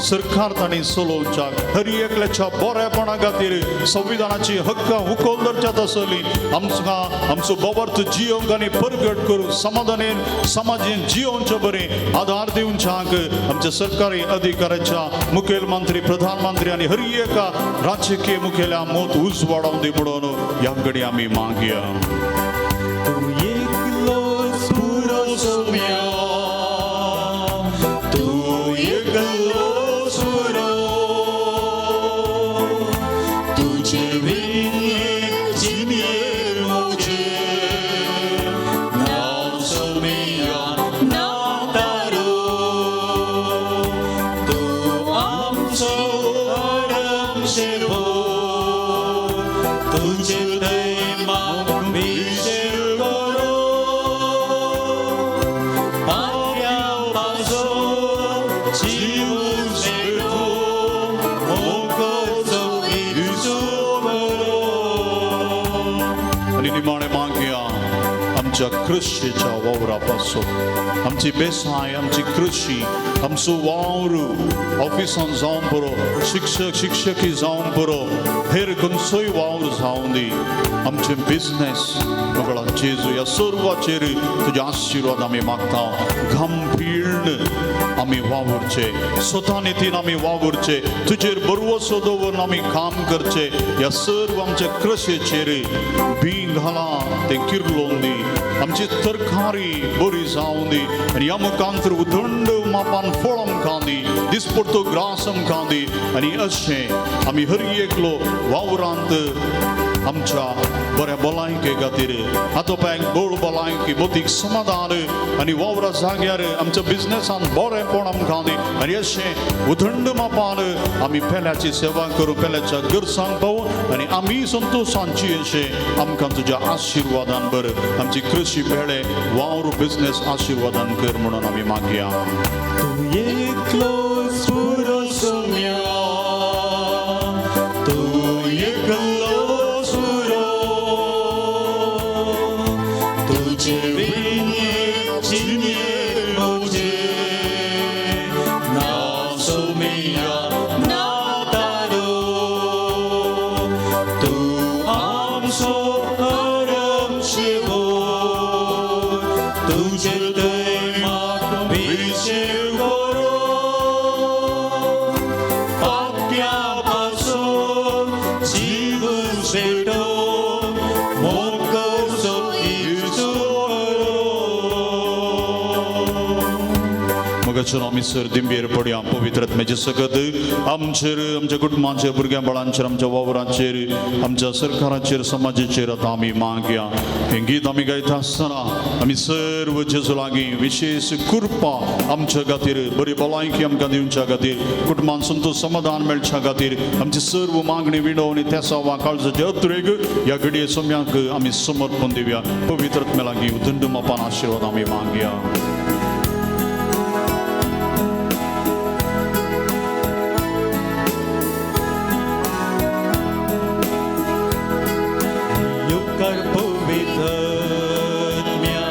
Speaker 2: सरकार तांणी चलोवच्या हरी एकल्याच्या बरेपणा खातीर संविधानाची हक्कां उखल धरच्या तसली आमकां आमचो बोवर्थ जियोवंक आनी परगट करूं समाधानेन समाजेन जियोवचे बरें आदार दिवच्याक आमच्या सरकारी अधिकाऱ्याच्या मुखेलमंत्री प्रधानमंत्री आनी हर एका राजकीय मुखेल्या मत उजवाडावन दी म्हणून ह्या कडेन आमी मागया.
Speaker 3: तूं एकलोच पुरो सोम्या, तूं एकलोच पुरो, तुजे विणें जिणेर म्हजें ना सोम्या ना तारो, तूं आमचो अरम शेवो, तुजे दैमाक विशेव करो, पात्या पासून जीव शेवो, मोगचो इजो करो.
Speaker 2: आनी निमाणें मागया आमच्या कृशीच्या वावरा पासून आमची बेसाय आमची कृशी आमचो वावर ऑफिसान जावन पुरो, शिक्षक शिक्षकी जावन पुरो, हेर खंयचोय वावर जावं दी, आमचे बिजनेस मोगळा जेजू ह्या सर्वाचेर तुजे आशिर्वाद आमी मागता. गंभीर आमी वावुरचे, स्वता नितीन आमी वावुरचे, तुजेर बरवसो दवरून आमी काम करचे. ह्या सर्व आमच्या कृशेचेर बी घालां तें किर्लोवन दी, आमची तरकारी बरी जावं दी आनी ह्या मुखांतर उदंड मापान फळ आमकां दी, दिसपडतो ग्रास आमकां दी. आनी अशें आमी हर एकलो वावरांत आमच्या बऱ्या भलायके खातीर हातो पांयांक बळ भलायकी भौतीक समाधान आनी वावरा जाग्यार आमच्या बिजनेसान बरेंपण आमकां दी आनी अशें उदंड मापान आमी पेल्याची सेवा करूं पेल्याच्या गरजांक पावूं आनी आमी संतोशांची अशें आमकां तुज्या आशिर्वादान बरं आमची कृशी बेळे वावर बिजनेस आशिर्वादान कर म्हणून आमी मागया.
Speaker 3: तूं एकलोच पुरो सोम्या, तूं एकलोच पुरो, तुजे विणें जिणें म्हजें ना सोम्या ना तारो, तूं आमचो अरम शिवो, तुजे दैमाक विशेव करो, पाप्या पासून जीव भेटो, मोग करचो इश्ट करो.
Speaker 2: मगाचेर आमी सर दिंबेर पडया पवित्र आत्म्याचे सकत आमचेर आमच्या कुटुंबाचेर भुरग्यां बाळांचेर आमच्या वावराचेर आमच्या सरकाराचेर समाजाचेर आतां आमी मागया. हें गीत आमी गायता आसतना आमी सर्व जेजू लागीं विशेश कृपा आमच्या खातीर बरी भलायकी आमकां दिवच्या खातीर कुटुंबान संतोष समाधान मेळच्या खातीर आमची सर्व मागणी विणवणी तेसावा काळजाचे अत्रेग ह्या घडये सोम्याक आमी समर्पण दिवया. पवित्र आत्म्या लागीं उदंड मापान आशिर्वाद आमी मागया.
Speaker 3: उपकार पवित्र आत्म्या,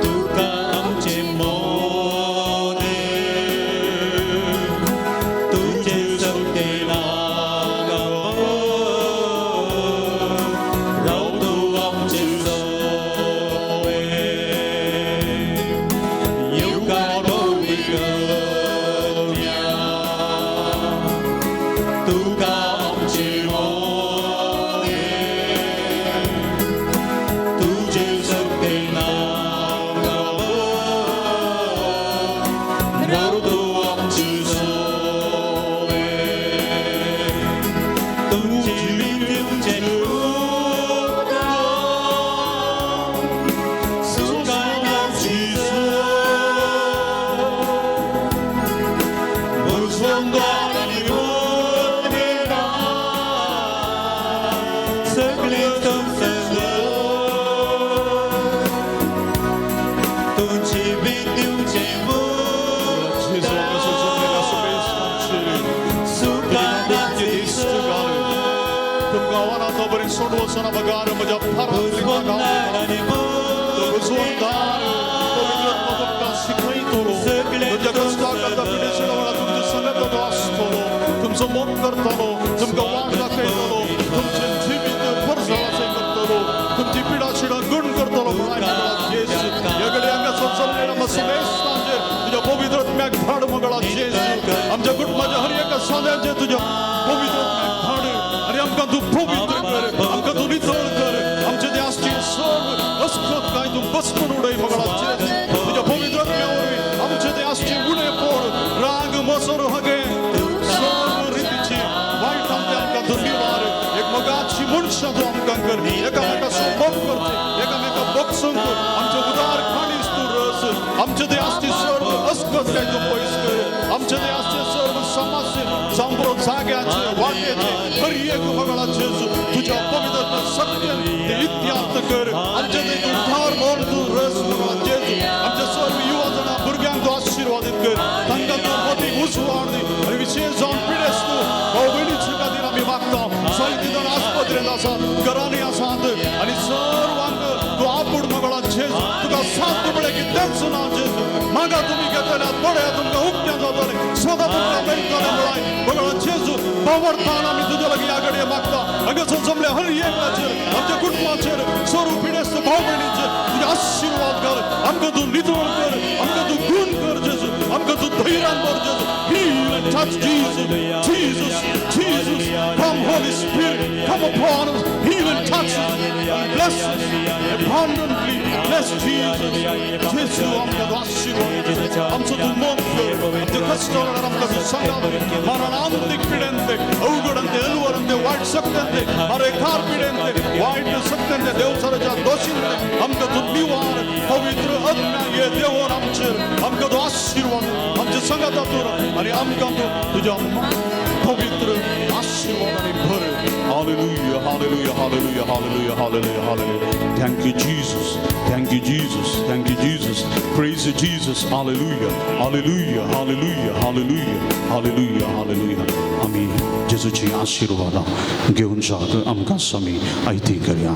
Speaker 3: तुका आमचें मोने, तुजे शक्तेन राव तूं आमचें सोवे. उपकार पवित्र आत्म्या, तुका आमचें मोने, तुजे शक्तेन राव तूं आमचें सोवे. तुजी विद्युचे उदक सुखाची सगळे तुझी विद्युचे
Speaker 2: तुमकां वरांत बरी सोड वचना बगार म्हज्या तुमकां शिकयतलो तुमच्या कश्टाक आतां पिडेच्या वेळार तुमचे संगत तो आसतलो तुमचो मोग करतलो तुमकां वाट दाखयतलो तुमचें जिवीत परजळाचें करतलो तुमची पिडा शिडा गुण करतलो. ह्या घडये हांगासर जमलेल्या समेस्तांचेर तुज्या पवित्र आत्म्याक धाड मंगळा जेजू. आमच्या कुटुंबाच्या हर एका साद्याचेर तुज्या पवित्र आत्म्याक धाड आनी आमकां तूं पवित्र कर, आमकां तूं नितळ कर. आमचे ते आसची सर्व अस्कत काय तूं बसकून उडय मंगळा जेजू. तुज्या पवित्र आत्म्या वरवीं आमचे ते आसचे उणेपण राग मसर हगे सर्व रितीची वायट आमचे आमकां तूं निवार. एक मोगाची मनशां तूं आमकां कर, एकामेका मोग करचे, एकामेका बक्षूंक आमचे उदार खाणीस तूं रस. आमचे ते आसची सर्व अस्कत काय तूं पयस कर. आमचे ते आसचे सर्व समस्ये जावं जाग्याचे वाटेचे हर एक मंगळा जेजू तुज्या पवित्र सत्य ते इत्यार्थ कर. आमचे ते तूं उदार म्हण तूं रस मंगळा जेजू. आमच्या सर्व युवा जाणां भुरग्यांक तूं आशिर्वादीत कर, तांकां तूं मतीक उजवाड दी आनी विशेश जावन पिडेस्त तूं भाव भयणीचे खातीर आमी मागता. जायते जाण आस्पत्रेंत आसात, घरांनी आसात आनी सर्वांक तूं आपूण मंगळा जेजू तुका साथ म्हळें कितेंच ना जेजू. मागा तुमी घेतल्या पळया तुमकां उक्तें जातलें, सदां तुमकां मेळटलें म्हळाय मंगळा जेजू. बावडतान आमी तुज्या लागीं ह्या घडये मागता. हांगासर जमल्या हर एकल्याचेर आमच्या कुटुंबाचेर सर्व पिडेस्त भाव भयणीचेर तुजे आशिर्वाद घाल. आमकां तूं नितळ कर, आमकां तूं गुण कर जेजू, आमकां तूं धैर्यान भर जेजू. Heal and touch Jesus, Jesus, Jesus. Come Holy Spirit, come upon us, heal and touch us and bless us abundantly. Bless Jesus. जेजू आमकां तूं आशिर्वाद, आमचो तूं मोग कर, आमच्या कश्टां वेळार आमकां तूं सांगात. मरणांतीक पिडेंत अवघडांत अलवरांत वायट दुयेंसांतले, मारे कारपिडेंतले, वायट सक्त्यांतले, देवचाराच्या दोशींतले आमकां तूं निवार. पवित्र आत्म्या ये देवोन आमचेर, आमकां तूं आशिर्वाद, आमच्या संगाता तूं आनी आमकां तूं तुज्या पवित्र आशिर्वादांनी भर. Hallelujah, hallelujah, hallelujah, hallelujah, hallelujah, hallelujah. Thank you, Jesus. Thank you, Jesus. Thank you, Jesus. Praise you, Jesus. Hallelujah, hallelujah, hallelujah, hallelujah, hallelujah, hallelujah. आमी जेजूची आशिर्वादां घेवन जात आमकां स्वामी आयती करया.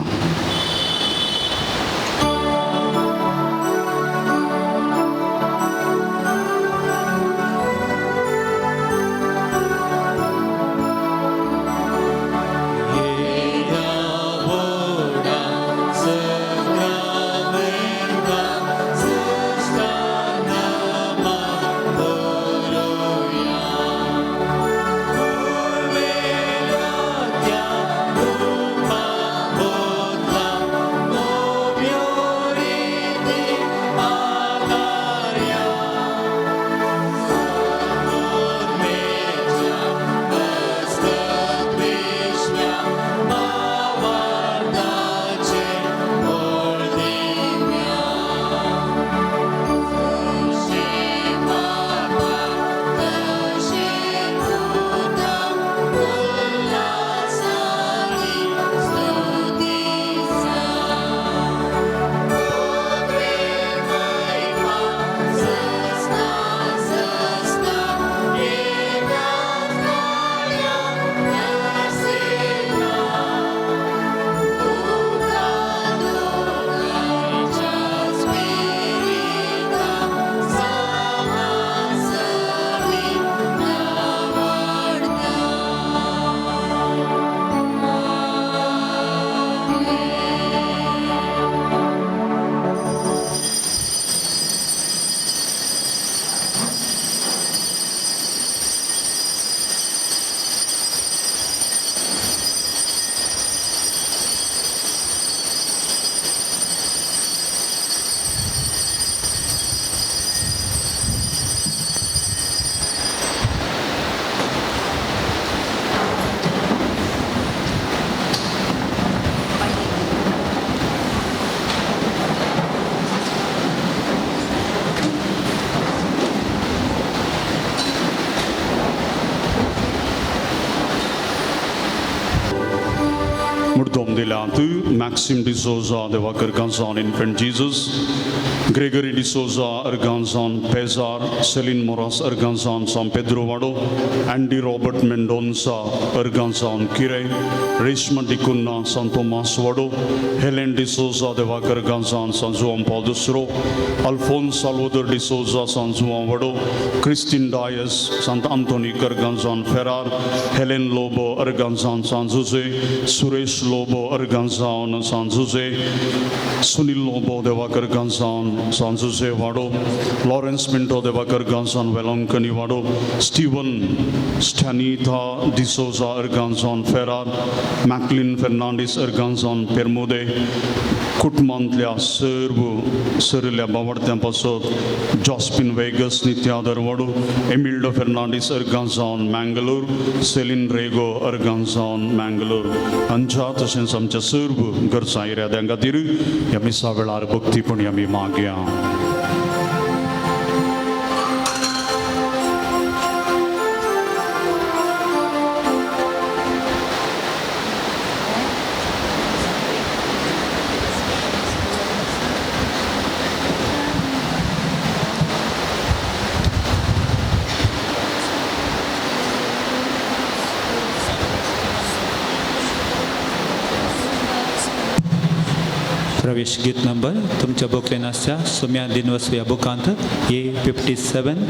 Speaker 2: मुर्दोम दिल्यात Maxim D'Souza Diwakar Ganzon Infant Jesus, Gregory D'Souza Arganzon Pezar, Celine Moras Arganzon San Pedro Vado, Andy Robert Mendonca Arganzon Kire, Reshma D'Cunha San Tomas Vado, Helen D'Souza Diwakar Ganzon San Juan Paul दुसरो, Alphonse Salvador D'Souza San Juan Vado, Christine Dias Sant Anthony Arganzon Ferrar, Helen Lobo Arganzon San Jose, Suresh Lobo Arganzon San Jose, Sunil Lobo Diwakar Ganzon San Jose Vado, Lawrence Minto Diwakar Ganzon Velankanni Vado, Steven Stanitha D'Souza Arganzon Ferrar, Macklin Fernandes Arganzon Permude, कुटुंबांतल्या सर्व सरिल्ल्या बावडत्यां पासत जॉस्पिन vagus नित्यादर वाडो, एमिल्डो Fernandes अर्गांजावन Mangalore, Celine Rego अर्गांजावन Mangalore हांच्या तशेंच आमच्या सर्व गरजां इराद्यां खातीर ह्या मिसा वेळार भक्तीपणी आमी मागया.
Speaker 1: प्रवेश गीत नंबर तुमच्या बुकलेन आसच्या सुम्या दिनवस ह्या बुकांत ए 57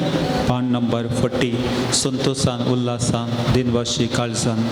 Speaker 1: पान नंबर 40 संतोषान उल्हासान दिनवाशी काळजान.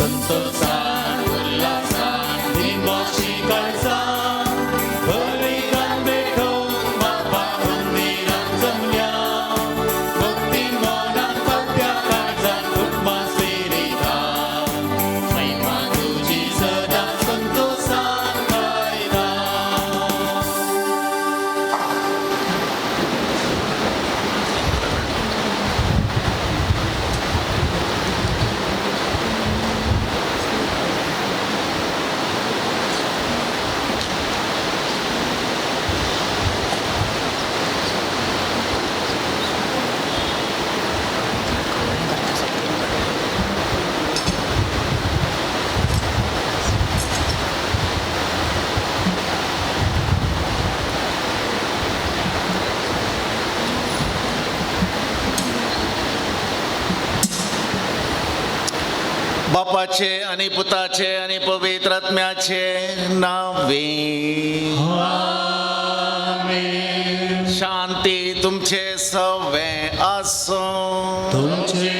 Speaker 3: संतोषान उल्हासान निमाशी काळजान बलिदान भेटोवंक बापा मंदिरान जमल्या भक्ती मनान कप्या काळजान उपमा स्पिरितान महिमा तुजी सदां संतोषान गायता.
Speaker 4: बापाचे आणि पुताचे आणि पवित्र आत्म्याचे नावे. शांती तुमचे सवे असो.
Speaker 3: तुमचे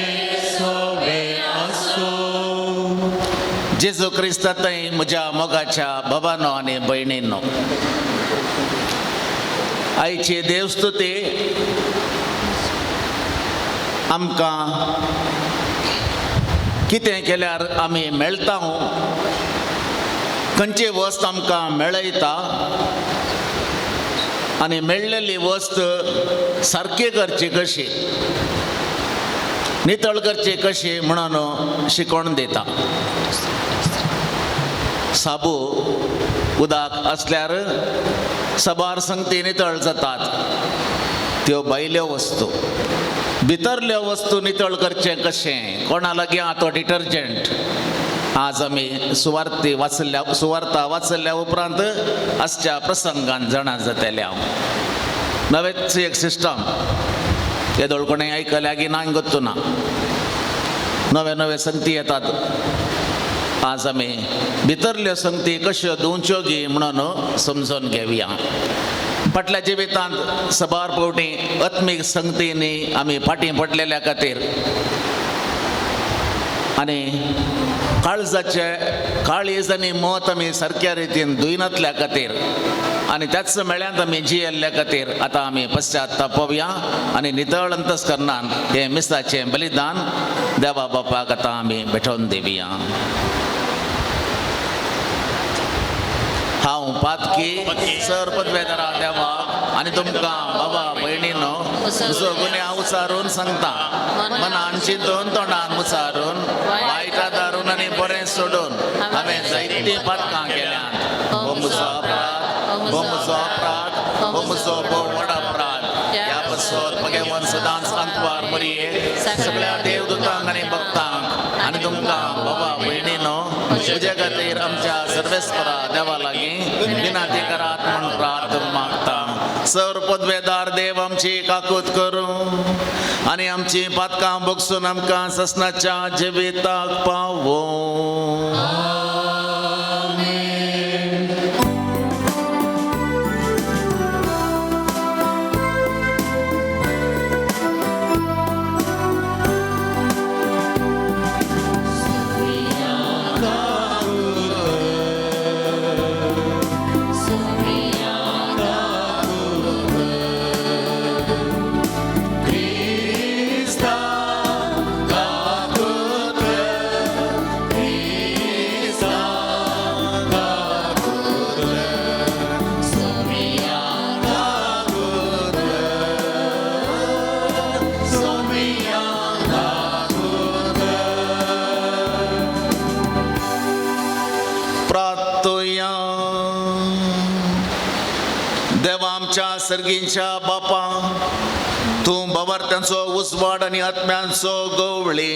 Speaker 3: सवे असो.
Speaker 4: जेजू क्रिस्तातय म्हज्या मोगाच्या बाबानो आनी भयणींनो, आयची देवस्तुती आमकां कितें केल्यार आमी मेळटा, खंयची वस्त आमकां मेळयता आनी मेळ्ळेली वस्त सारकी करची कशी, नितळ करची कशी म्हणून शिकोवन दिता. साबू उदक आसल्यार सबार संगती नितळ जातात, त्यो भायल्यो वस्तू. भितरल्यो वस्तू नितळ करचें कशें, कोणा लागीं आहा तो डिटर्जंट. आज आमी सुवार्थी वाचल्या सुवार्ता वाचल्या उपरांत आजच्या प्रसंगान जाणा जातले. हांव नवेच एक सिस्टम येदोळ कोणें आयकल्या की ना गोत्तू ना, नवे नवे संगती येतात. आज आमी भितरल्यो संगती कश्यो धुवच्यो गी म्हणून समजून घेवया. फाटल्या जिवितांत सबार फावटी आत्मीक संगतींनी आमी फाटीं पडलेल्या खातीर आनी काळजाचे काळीज आनी मत आमी सारक्या रितीन धुयनातल्या खातीर आनी त्याच मेळ्यांत आमी जियेल्ल्या खातीर आतां आमी पश्चातापवया आनी नितळ अंतस्करणान हें मिसाचें बलिदान देवा बापाक आतां आमी भेटोवन दिवया. हांव पातकी सर पदवेदारा देवा आनी तुमकां बाबा भयणीनो म्हजो गुन्यांव उचारून सांगता, मनान चिंतून तोंडान उचारून वायट आदारून आनी बरें सोडून हांवें जायतीं पातकां केल्यांत. हो म्हजो अपराध, हो म्हजो अपराध, हो म्हजो भोव व्हड अपराध. ह्या पासत भगवान सदांच अंतवार मरये सगळ्या देवदूतांक आनी भक्तांक आनी तुमकां बाबा भयणीनो म्हजे खातीर आमच्या सर्वेस्परा देवा लागीं विनंती करात म्हूण प्रार्थना मागता. सर पदवेदार देव आमची काकूत करूं आनी आमची पातकां भोगसून आमकां ससनाच्या जिविताक पावों. प्रार्थुया. देवा आमच्या सर्गींच्या बापा, तूं बाबार्थ्यांचो उजवाड आनी आत्म्यांचो गवळी,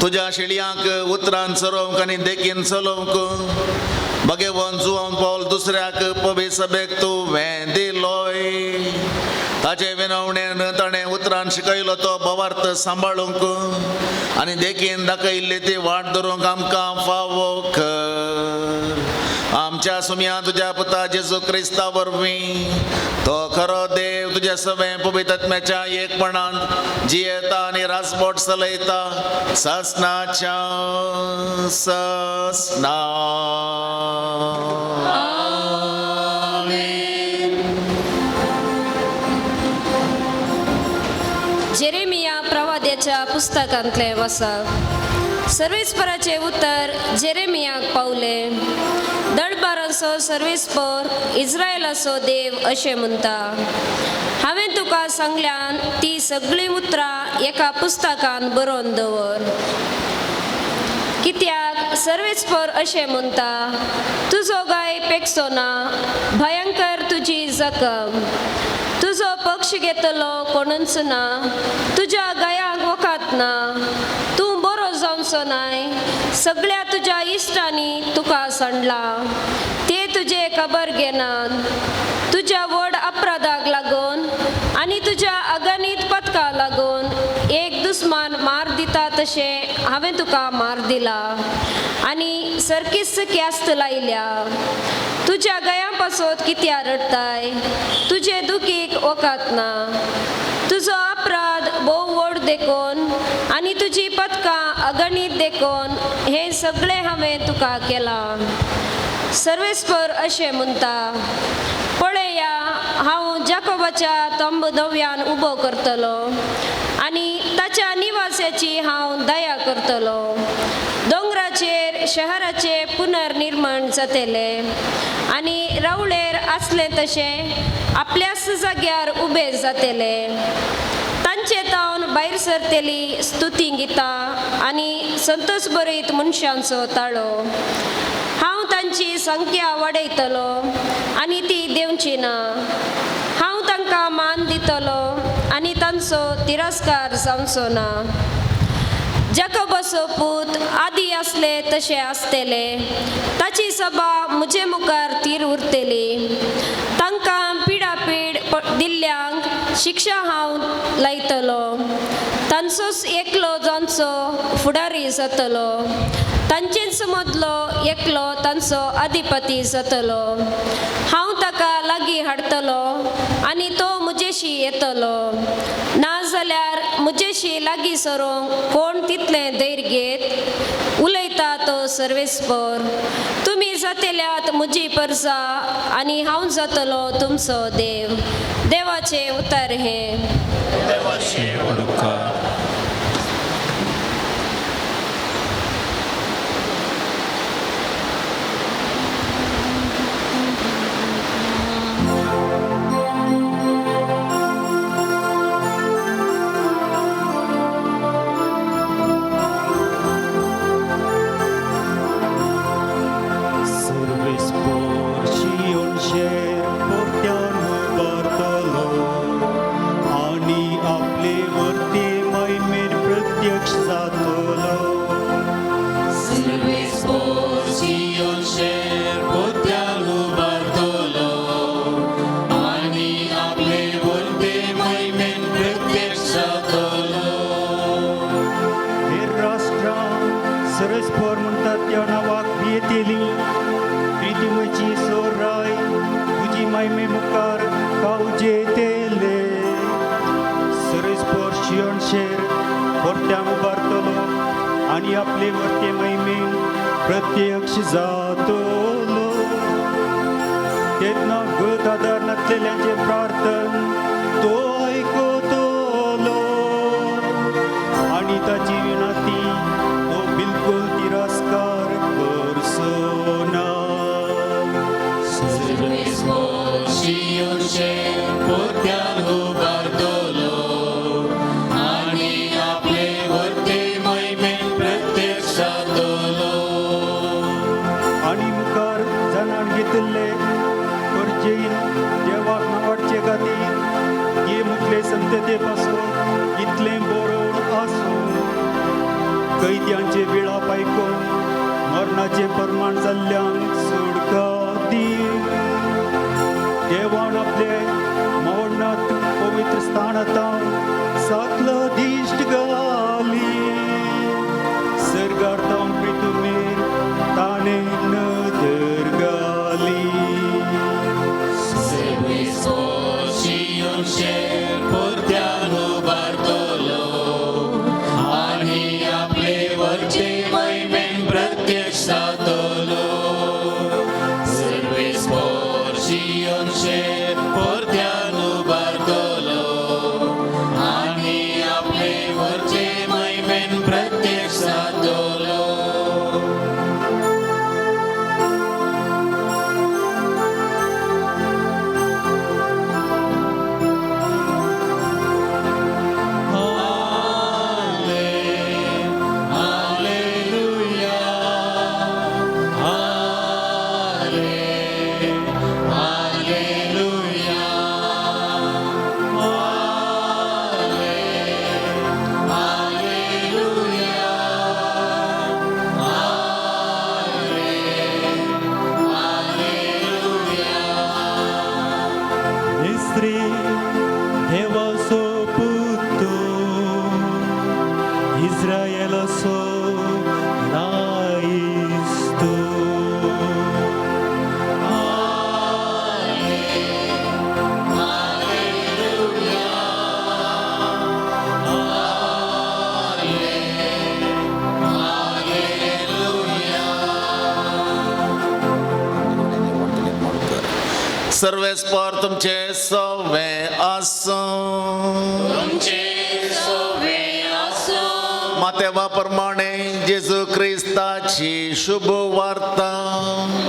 Speaker 4: तुज्या शेळयांक उतरान चरोवंक आनी देखीन चलोवंक भगेवन जुवान पावल दुसऱ्याक पवी सभेक तुवें दिलोय. ताचे विनवणेन ताणें उतरान शिकयलो तो भावार्थ सांबाळूंक आनी देखीन दाखयल्ली ती वाट धरूंक आमकां फावो कर. आमच्या सुमया तुज्या पुता जेजू क्रिस्ता वरवीं तो खरो देव तुज्या सवें पवित्र एकपणान जियेता आनी राजबोट चलयता ससनाच्या ससना.
Speaker 5: जेरेमिया प्रवाद्याच्या पुस्तकांतले वसप. सर्वेस्पराचे उत्तर जेरेमियाक पावले. दडबारांचो सर्वेस्पर इस्रायलाचो देव अशें म्हणटा, हांवें तुका सांगल्यान ती सगळीं उतरां एका पुस्तकान बरोवन दवर. कित्याक सर्वेस्पर अशें म्हणटा, तुजो गाय पेकचो ना, भयंकर तुजी जखम, तुजो पक्ष घेतलो कोणूच ना, तुज्या गायांक वखात ना, तूं बरो जावचो नाय, सगळ्या तुज्या इश्टांनी तुका सांडला, ते तुजे खबर घेनात. तुज्या व्हड अपराधाक लागून आनी तुज्या अगणीत पदका लागून एक दुस्मान मार दिता तशें हांवें तुका मार दिला आनी सरकीच क्यास्त लायल्या. तुज्या गयां पासत कित्या रडटाय, तुजे दुखीक वखात ना, तुजो अपराध भोव व्हड देखून आनी तुजी पदकां अगणीत देखून हें सगळें हांवें तुका केलां. सर्वेस्पर अशें म्हणटा, पळया हांव जाकोबाच्या तंब नव्यान उबो करतलो आनी ताच्या निवासाची हांव दया करतलो. दोंगराचेर शहराचे पुनर्निर्माण जातले आनी रावळेर आसलें तशें आपल्याच जाग्यार उबे जातले. तांचे तावन भायर सरतली स्तुती गितां आनी संतोष बरयत मनशांचो ताळो. हांव तांची संख्या वाडयतलो आनी ती देंवची ना. हांव तांकां मान दितलो आनी तांचो तिरस्कार जावचो ना. जाकोबाचो पूत आदी आसले तशें आसतले, ताची सभा म्हजे मुखार तीर उरतली. तांकां पिडापीड दिल्ल्यांक शिक्षा हांव लायतलो, तांचोच एकलो जांचो फुडारी जातलो, तांचेच मदलो एकलो तांचो अधिपती जातलो. हांव ताका लागीं हाडटलो आनी तो म्हजेशी येतलो, नाजाल्यार म्हजेशी लागीं सरूंक कोण तितलें धैर्य घेत उलयता तो सर्वेस्पर. तुमी जातल्यात म्हजी परजा आनी हांव जातलो तुमचो देव. देवाचें उतर हें.
Speaker 1: उपकार.
Speaker 3: आनी आपले वरते महिमेन प्रत्यक्ष जातलो. तेन्ना गत आदार नासलेल्यांचें प्रार्थन तो आयकतलो आनी ताची विनंती तो बिलकुल तिरस्कार करचो ना. आनी मुखार जाणान घेतिल्ले परजेन देवाक नावाडचे खातीर हे मुखले संतते पासून इतलें बरोवन आसूं. कैद्यांचे विळाप आयकून मरणाचें प्रमाण जाल्ल्यांक सोडका दी. देवान आपले मौनात पवित्र स्थानांत सातलो दिश्ट घाली. सर्गार तावन प्रितुमेर ताणें नदर घाली.
Speaker 6: प्रत्यक्ष जातलो सर्वेस्पोर शियोनशे परत्यान उबारतलो आनी आपले वरचे महिमेन प्रत्यक्ष जातलो.
Speaker 3: इस्त्री देवाचो पुतो इस्रायलाचो राइस्तो.
Speaker 4: सर्वेस्पर तुमचे सवे आसूं.
Speaker 6: तुमचे सोवे आसूं.
Speaker 4: मातेवा प्रमाणे जेजू क्रिस्ताची शुभ वार्ता.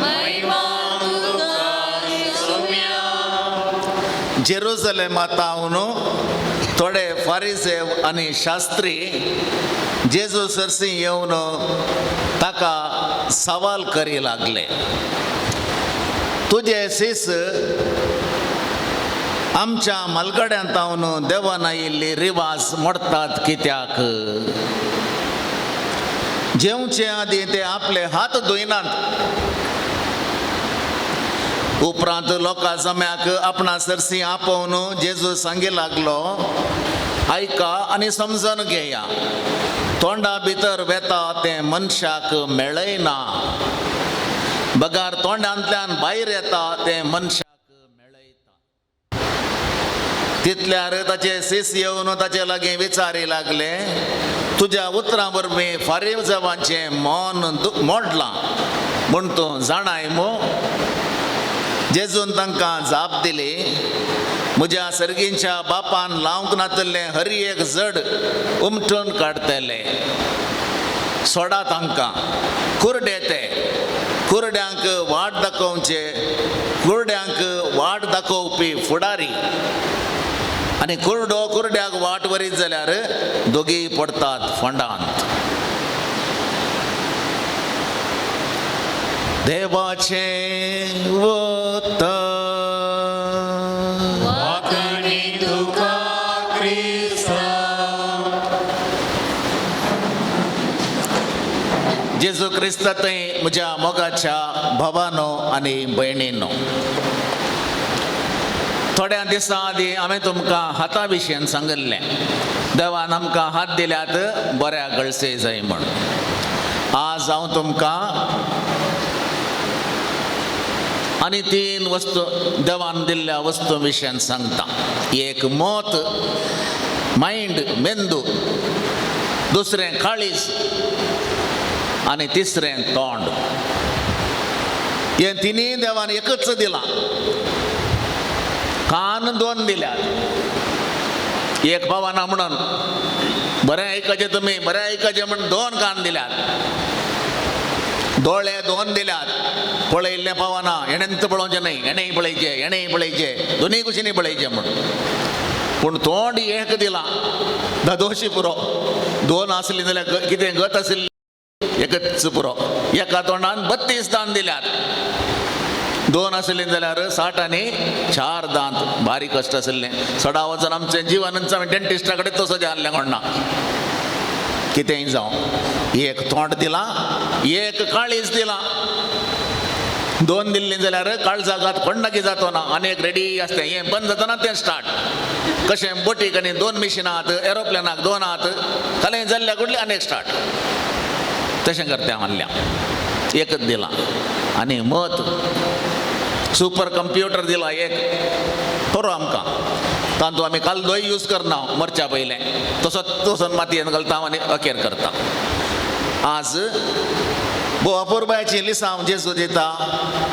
Speaker 6: महिमा तुका सोम्या.
Speaker 4: जेरुजलेमातावन थोडे फारिसेव आनी शास्त्री जेजू सरशी येवन ताका सवाल करी लागले, तुजे सीस आमच्या मलगड्यांत तावन देवान आयिल्ली रिवाज मोडटात कित्याक? जेवचे आदीं ते आपले हात धुयनात. उपरांत लोकां जम्याक आपणा सरशी आपोवन जेजू सांगी लागलो, आयका आनी समजून घेया, तोंडा भितर वेता तें मनशाक मेळयना, बगार तोंडांतल्यान भायर येता तें मनशाक मेळयता. तितल्यार ताचे सीस येवन ताचे लागीं विचारी लागले, तुज्या उतरां वरवीं फारीजावांचें मन मोडलां म्हूण तूं जाणाय मू? जेजून तांकां जाप दिली, म्हज्या सर्गींच्या बापान लावंक नातिल्लें हर एक जड उमटून काडटले. सोडा तांकां, कुरडे ते, कुरड्यांक वाट दाखोवचे, कुरड्यांक वाट दाखोवपी फुडारी. आनी कुरडो कुरड्याक वाट वरीत जाल्यार दोगीय पडटात फोंडांत. देवाचें वता
Speaker 6: वाकणी तुका क्रिस्ता.
Speaker 4: जेजू क्रिस्ता थंय म्हज्या मोगाच्या भावानो आनी भयणीनो, थोड्या दिसां आदीं हांवें तुमकां हाता विशयान सांगिल्लें, देवान आमकां हात दिल्यात बऱ्या गळसे जाय म्हूण. आज हांव तुमकां आनी तीन वस्तू देवान दिल्ल्या वस्तू विशयान सांगता. एक मत, मायंड, मेंदू, दुसरें काळीज आनी तिसरें तोंड. हे तिनूय देवान एकच दिलां. कान दोन दिल्यात, एक पावना म्हणून बरें आयकचें तुमी, बरें आयकचें म्हण दोन कान दिल्यात. दोळे दोन दिल्यात, पळयल्लें पावना, हेणेंत पळोवचें न्हय, हेणेय पळयचें, हेणेय पळयचें, दोनूय कुशींनी पळयचें म्हूण. पूण तोंड एक दिलां, दादोशी पुरो. दोन आसलीं जाल्यार कितें गत आशिल्ली, एकच पुरो. एका तोंडान 32 दान दिल्यात, दोन आशिल्लीं जाल्यार 60 आनी 4 दांत. बारीक कश्ट आशिल्लें. सडा वचून आमचें जिवनच आमी डेंटिस्टा कडेन तसो हाडलें कोण ना. कितेंय जावं, एक तोंड दिलां, एक काळीज दिलां. दोन दिल्लीं जाल्यार काळजागात कोण जातो ना, आनी एक रेडी आसता, हें बंद जातना तें स्टार्ट. कशें बोटीक आनी दोन मिशिनां आहात, एरोप्लेनाक दोन आहात, खालें जाल्ल्या कुडली आनी एक स्टार्ट. तशें करता म्हणल्या एकच दिलां. आनी मत सुपर कंप्युटर दिला एक बरो आमकां, तातूंत आमी कालदोय यूज करना मरच्या पयलें, तसोच तसोन मातयेन घालता आनी अखेर करता. आज भोव अपुरबायची लिसांव जेजू दिता,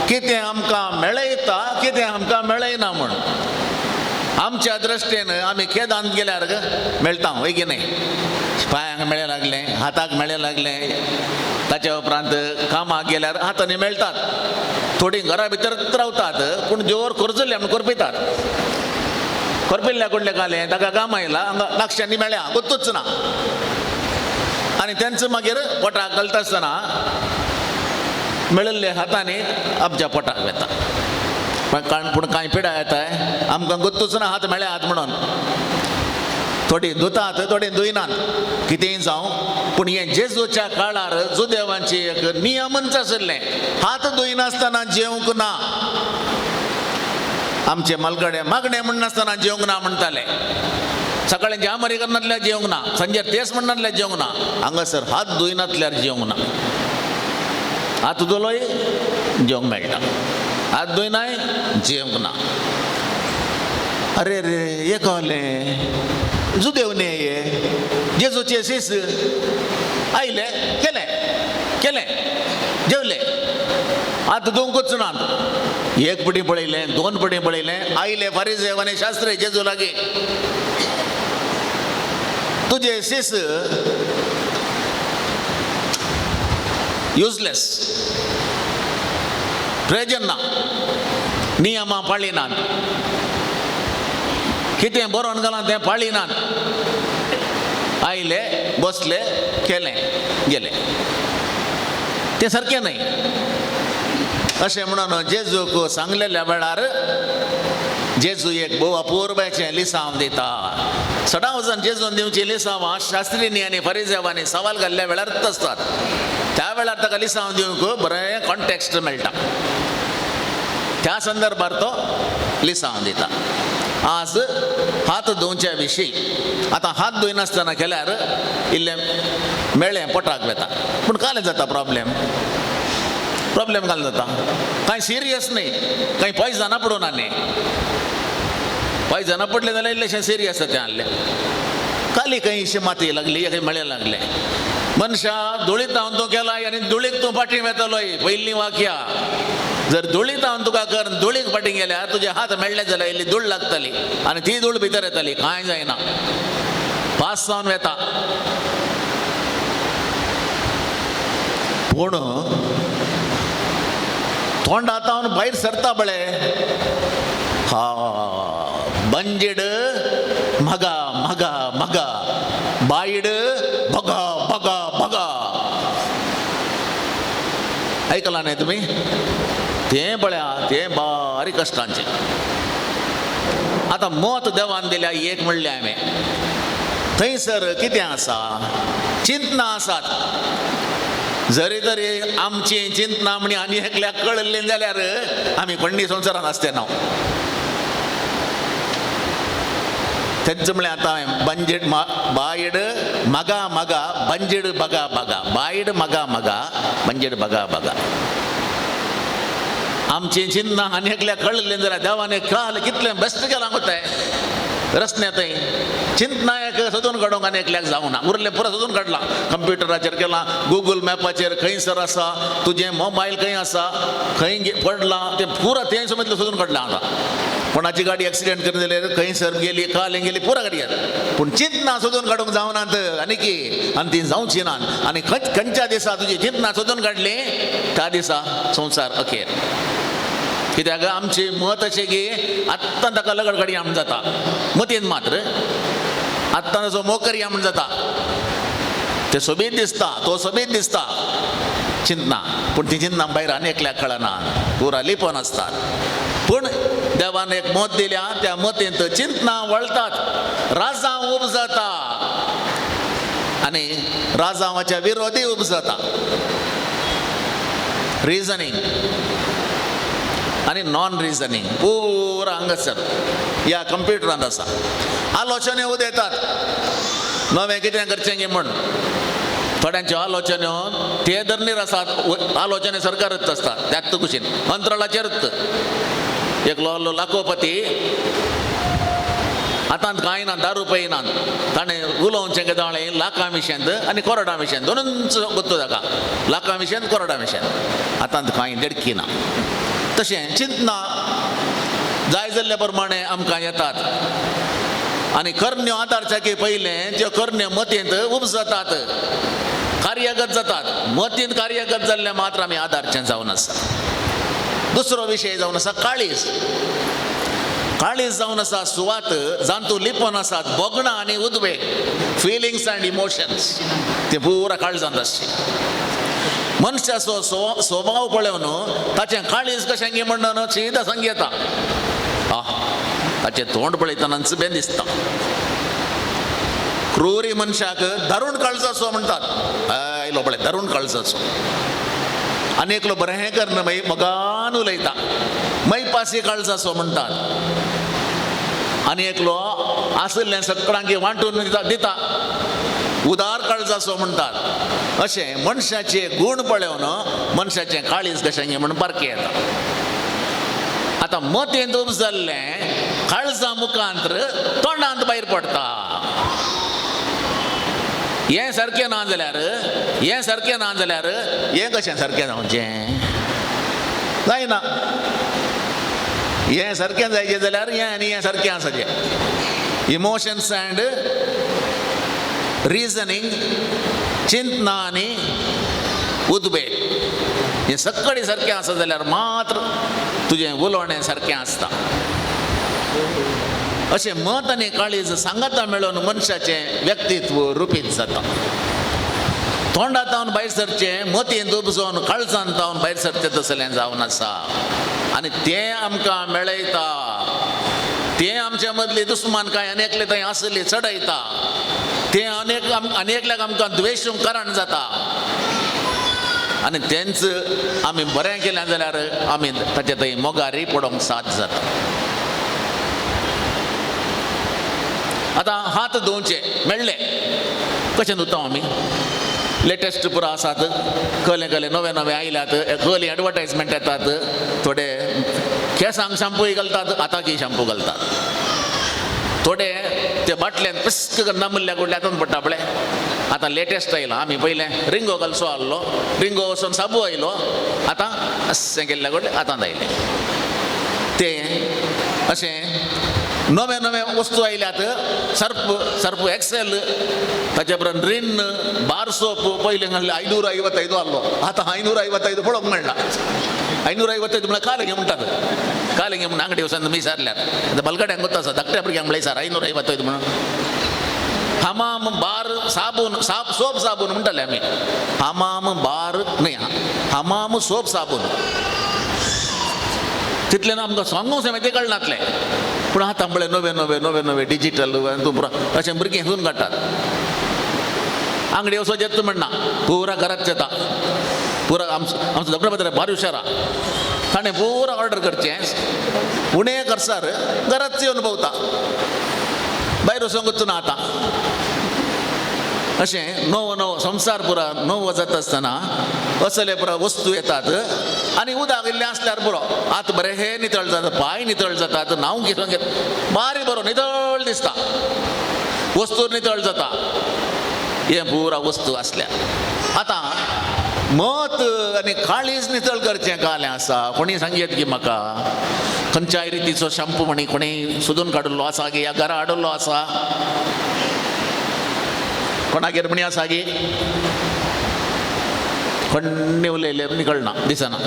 Speaker 4: कितें आमकां मेळयता कितें आमकां मेळयना म्हूण. आमच्या दृश्टीन आमी केदांत गेल्यार मेळटा वय की न्हय, पांयांक मेळ्ळे लागलें, हाताक मेळ्ळे लागलें, ताच्या उपरांत कामाक गेल्यार हातांनी मेळटात. थोडीं घरा भितर रावतात पूण जोर खोर्जुल्ले म्हूण कोरपितात. कोरपिल्ल्या कडले घालें ताका काम आयला हांगा लागशांनी मेळ्या गोत्तूच ना, आनी तेंच मागीर पोटाक घालता आसतना मेळिल्ले हातांनी आमच्या पोटाक वेता. पूण कांय पिडा येताय आमकां गोत्तूच ना हात मेळ्या हात म्हणून. थोडीं धुतात थोडीं धुयनात, कितेंय जावं, पूण हें जेजूच्या काळार जुदेवांची एक नियमच आशिल्लें, हात धुयनासतना जेवंक ना. आमचे मलगडे मागणें म्हणनासतना जेवंक ना म्हणटाले. सकाळीं जामरी करनासल्यार जेवंक ना, सांजेर तेस म्हणनासल्यार जेवंक ना, हांगासर हात धुयनासल्यार जेवंक ना. हात धुलोय जेवंक मेळटा, हात धुयनाय जेवंक ना. अरे रे हे कहलें जुदेव न्ही हे, जेजूचे शीस आयले केलें केलें जेवले, हात धुवंकूच ना. एक पटी पळयलें, दोन पटी पळयलें, आयले फारीजेव आनी शास्त्री जेजू लागीं, तुजे शीस युजलेस, प्रयोजन ना, नियमां पाळिनात, कितें बरोवन घालां तें पाळिनात. आयले बसले केलें गेले, तें सारकें न्हय. अशें म्हणून जेजूक सांगलेल्या वेळार जेजू एक भोव अपुरबायचें लिसांव दिता. सदां वचून जेजून दिवचीं लिसांवां शास्त्रींनी आनी फरिजेवांनी सवाल घाल्ल्या वेळारच आसतात. त्या वेळार ताका लिसांव दिवंक बरें कॉन्टेक्स्ट मेळटा, त्या संदर्भार तो लिसांव दिता. आज हात धुवच्या विशीं, आतां हात धुयनासतना केल्यार इल्लें मेळ्ळें पोटाक वेता, पूण कालें जाता प्रॉब्लेम, प्रॉब्लेम काल जाता, कांय सिरियस न्हय, कांय पॉयजना पडूं ना न्ही, पॉयजना पडलें जाल्यार इल्लेशें सिरियस जाता तें आहलें. काली खंय माती लागली खंय मेळ्ळे लागलें, मनशा धुळीत हांव तूं केलाय आनी धुळीक तूं फाटीं वेतलोय. पयलीं वाक्या जर धुळीत हांव तुका कर, धुळीक फाटीं गेल्यार तुजे हात मेळ्ळे जाल्यार इल्ली धूळ लागतली आनी ती धूळ भितर येतली, कांय जायना, पास जावन वेता. पूण तोंडांत भायर सरता पळय, हा बंजीड मगा मगा मगा, बायड बगा बगा बगा. ऐकला न्हय तुमी? तें पळया, तें बारीक कश्टांचें. आतां मत देवान दिल्या एक म्हणलें हांवें, थंयसर कितें आसा, चिंतनां आसात. जरी तरी आमची चिंतना म्हणी आनी एकल्याक कळिल्लें जाल्यार आमी कोण्णी संवसारांत आसते ना. तेंच म्हणलें आतां हांवें, बंजीड बायड मगा मगा, बंजीड बगा बगा, बायड मगा मगा, बंजीड बगा बगा. आमची चिंतना आनी एकल्याक कळिल्लें जाल्यार देवान काल कितलें बेस्ट केलां कोताय रस्त्या थंय चिंतना एक सोदून काडूंक आनी एकल्याक जावना, उरलें पुरो सोदून काडलां, कंप्युटराचेर केलां, गुगल मॅपाचेर खंयसर आसा तुजें मोबायल, खंय आसा, खंय पडलां तें पुरो तें समजलें सोदून काडलां. आतां कोणाची गाडी एक्सिडेंट करून जाल्यार खंयसर गेली, काल गेली, पुरो गाडी येता. पूण चिंतना सोदून काडूंक जावनात आनी की, आनी ती जावची नात. आनी खंयच्या दिसा तुजी चिंतना सोदून काडली त्या दिसा संवसार अखेर. कित्याक आमची मत अशें की आत्तां ताका लगड गाडी म्हण जाता, मतीन मात्र आत्तां ताचो मोकरी म्हण जाता, तें सोबीत दिसता, तो सोबीत दिसता चिंतना, पूण ती चिंतना भायर आनी एकल्याक कळना, पुरा लिपोन आसतात. पूण देवान एक मत दिल्या, त्या मतींत चिंतना वळटात, राजांव उब जाता आनी राजांवाच्या विरोधी उब जाता. रिजनींग आनी नॉन रिजनींग पुरा हांगासर ह्या कंप्युटरांत आसा. आलोचने उदयतात नवें कितें करचें गे म्हण, थोड्यांच्यो आलोचन्यो ते धरणीर आसात, आलोचने सरकारच आसतात त्याच कुशीन अंतराळाचेरच. एकलो लाखोपती आतां कांय ना, दारू पळयनात, ताणें उलोवचें केदाळें लाखां विशयांत आनी कोरडा विशयांत दोनूच गोत्तो ताका, लाखां विशयांत कोरडा विशयांत. आतां कांय देडकी ना. तशें चिंतना जाय जाल्ल्या प्रमाणे आमकां येतात आनी करण्यो आदारच्याकी पयलें त्यो करण्यो मतींत उपजतात, कार्यगत जातात. मतींत कार्यगत जाल्लें मात्र आमी आदारचें जावन आसा. दुसरो विशय जावन आसा काळीज. काळीज जावन आसा सुवात जांतू लिपोन आसात भोगणां आनी उद्वेग, फिलिंग्स अँड इमोशन्स, ते पुरा काळजांत आसचे. मनशाचो स्वभाव पळोवन ताचें काळीज कशें गी म्हणून सीधा सांग येता. आ ताचें तोंड पळयतनाच बेन दिसता. क्रुरी मनशाक दारूण काळजाचो म्हणटात, आयलो पळय दारूण काळजाचो. आनी एकलो बरें करना मागीर मोगान उलयता, मैपासी काळजाचो म्हणटात. आनी एकलो आशिल्लें सगळ्यांक वांटून दिता, उदार काळजाचो म्हणटात. अशें मनशाचे गूण पळोवन मनशाचें काळीज कशें म्हण पारखें येता. आतां मतींत उपजल्लें काळजा मुखांत तोंडांत भायर पडटा. हें सारकें ना जाल्यार, हें सारकें ना जाल्यार हें कशें सारकें जावचें? जायना. हें सारकें जायचें जाल्यार हें आनी हें सारकें आसाचें. इमोशन्स अँड रिजनींग, चिंतना आनी उद्वेग हें सगळें सारकें आसा जाल्यार मात्र तुजें उलोवणें सारकें आसता. अशें मत आनी काळीज सांगाता मेळोवन मनशाचें व्यक्तित्व रुपीत जाता. तोंडांत जावन भायर सरचें, मतींत उपजोवन काळजांत जावन भायर सरचें तसलें जावन आसा. आनी तें आमकां मेळयता, तें आमच्या मदली दुस्मानकाय आनी एकले थंय आसली चडयता, तें आनी एकल्याक आमकां द्वेश कारण जाता. आनी तेंच आमी बरें केलें जाल्यार आमी ताचे थंय मोगारी पडोवंक साथ जाता. आतां हात धुवचे मेळ्ळे कशें धुता आमी? लेटेस्ट पुरो आसात, कहले कहले नवे नवे आयल्यात, कहली एडवर्टायजमेंट येतात. थोडे केंसांक शॅम्पूय घालतात, आतां की शॅम्पू घालतात. थोडे ते बाटल्यान पिस्क करून मुल्ल्या कुडल्या हातून पडटा पळय, आतां लेटेस्ट आयला. आमी पयलें रिंगो घालचो आहलो, रिंगो वचून साबू आयलो, आतां अशें केल्ल्या कडले हातांत आयलें. ते अशें नवे नवे वस्तू आयल्यात. सर्फ, सर्फ एक्सेल, ताचे उपरांत रिन, बार सोप. पयलें घाल्लें 555 आहलो, आतां 555 पळोवंक मेळना. 555 म्हळ्यार कालगे म्हणटात, कालगे म्हण आंगडी वचून मिसारल्यात. आतां बलगड्यांक गोत्त आसा, धाकट्या भुरग्यांक म्हळ्यार सर 555 म्हणून. हमाम बार साबून, सोप साबून म्हणटाले आमी. हमाम बार न्हय, हमाम सोप साबून. तितलें आमकां सांगूंक समेत कळनातलें. पूण आतां म्हळ्यार नवे नवे नवे नवे डिजीटल अशें भुरगीं हिवून काडटात. आंगडी वचो जेत म्हणना, पुरा घरात येता. पुरा आमचो आमचो दगड पत्र भारी हुशारा, ताणें पुरा ऑर्डर करचें, उणें करसार घराच येवन भोंवता, भायर वचोंकूच ना आतां. अशें नवो नवो संवसार पुरा नवो जाता आसतना असले पुरा वस्तू येतात. आनी उदक इल्लें आसल्यार पुरो, आत बरें हे नितळ जाता, पांय नितळ जातात, न्हांवंक घेवन बारी बरो नितळ दिसता, वस्तू नितळ जाता. हें पुरा वस्तू आसल्यार आतां मत आनी काळीज नितळ करचें कालें आसा. कोणी सांगयत की म्हाका खंयच्याय रितीचो शॅम्पू म्हणी कोणी सोदून काडिल्लो आसा गी, ह्या घरा हाडिल्लो आसा, कोणागेर म्हणी आसा गी? कोण्णे उलयले निकळना, दिसना.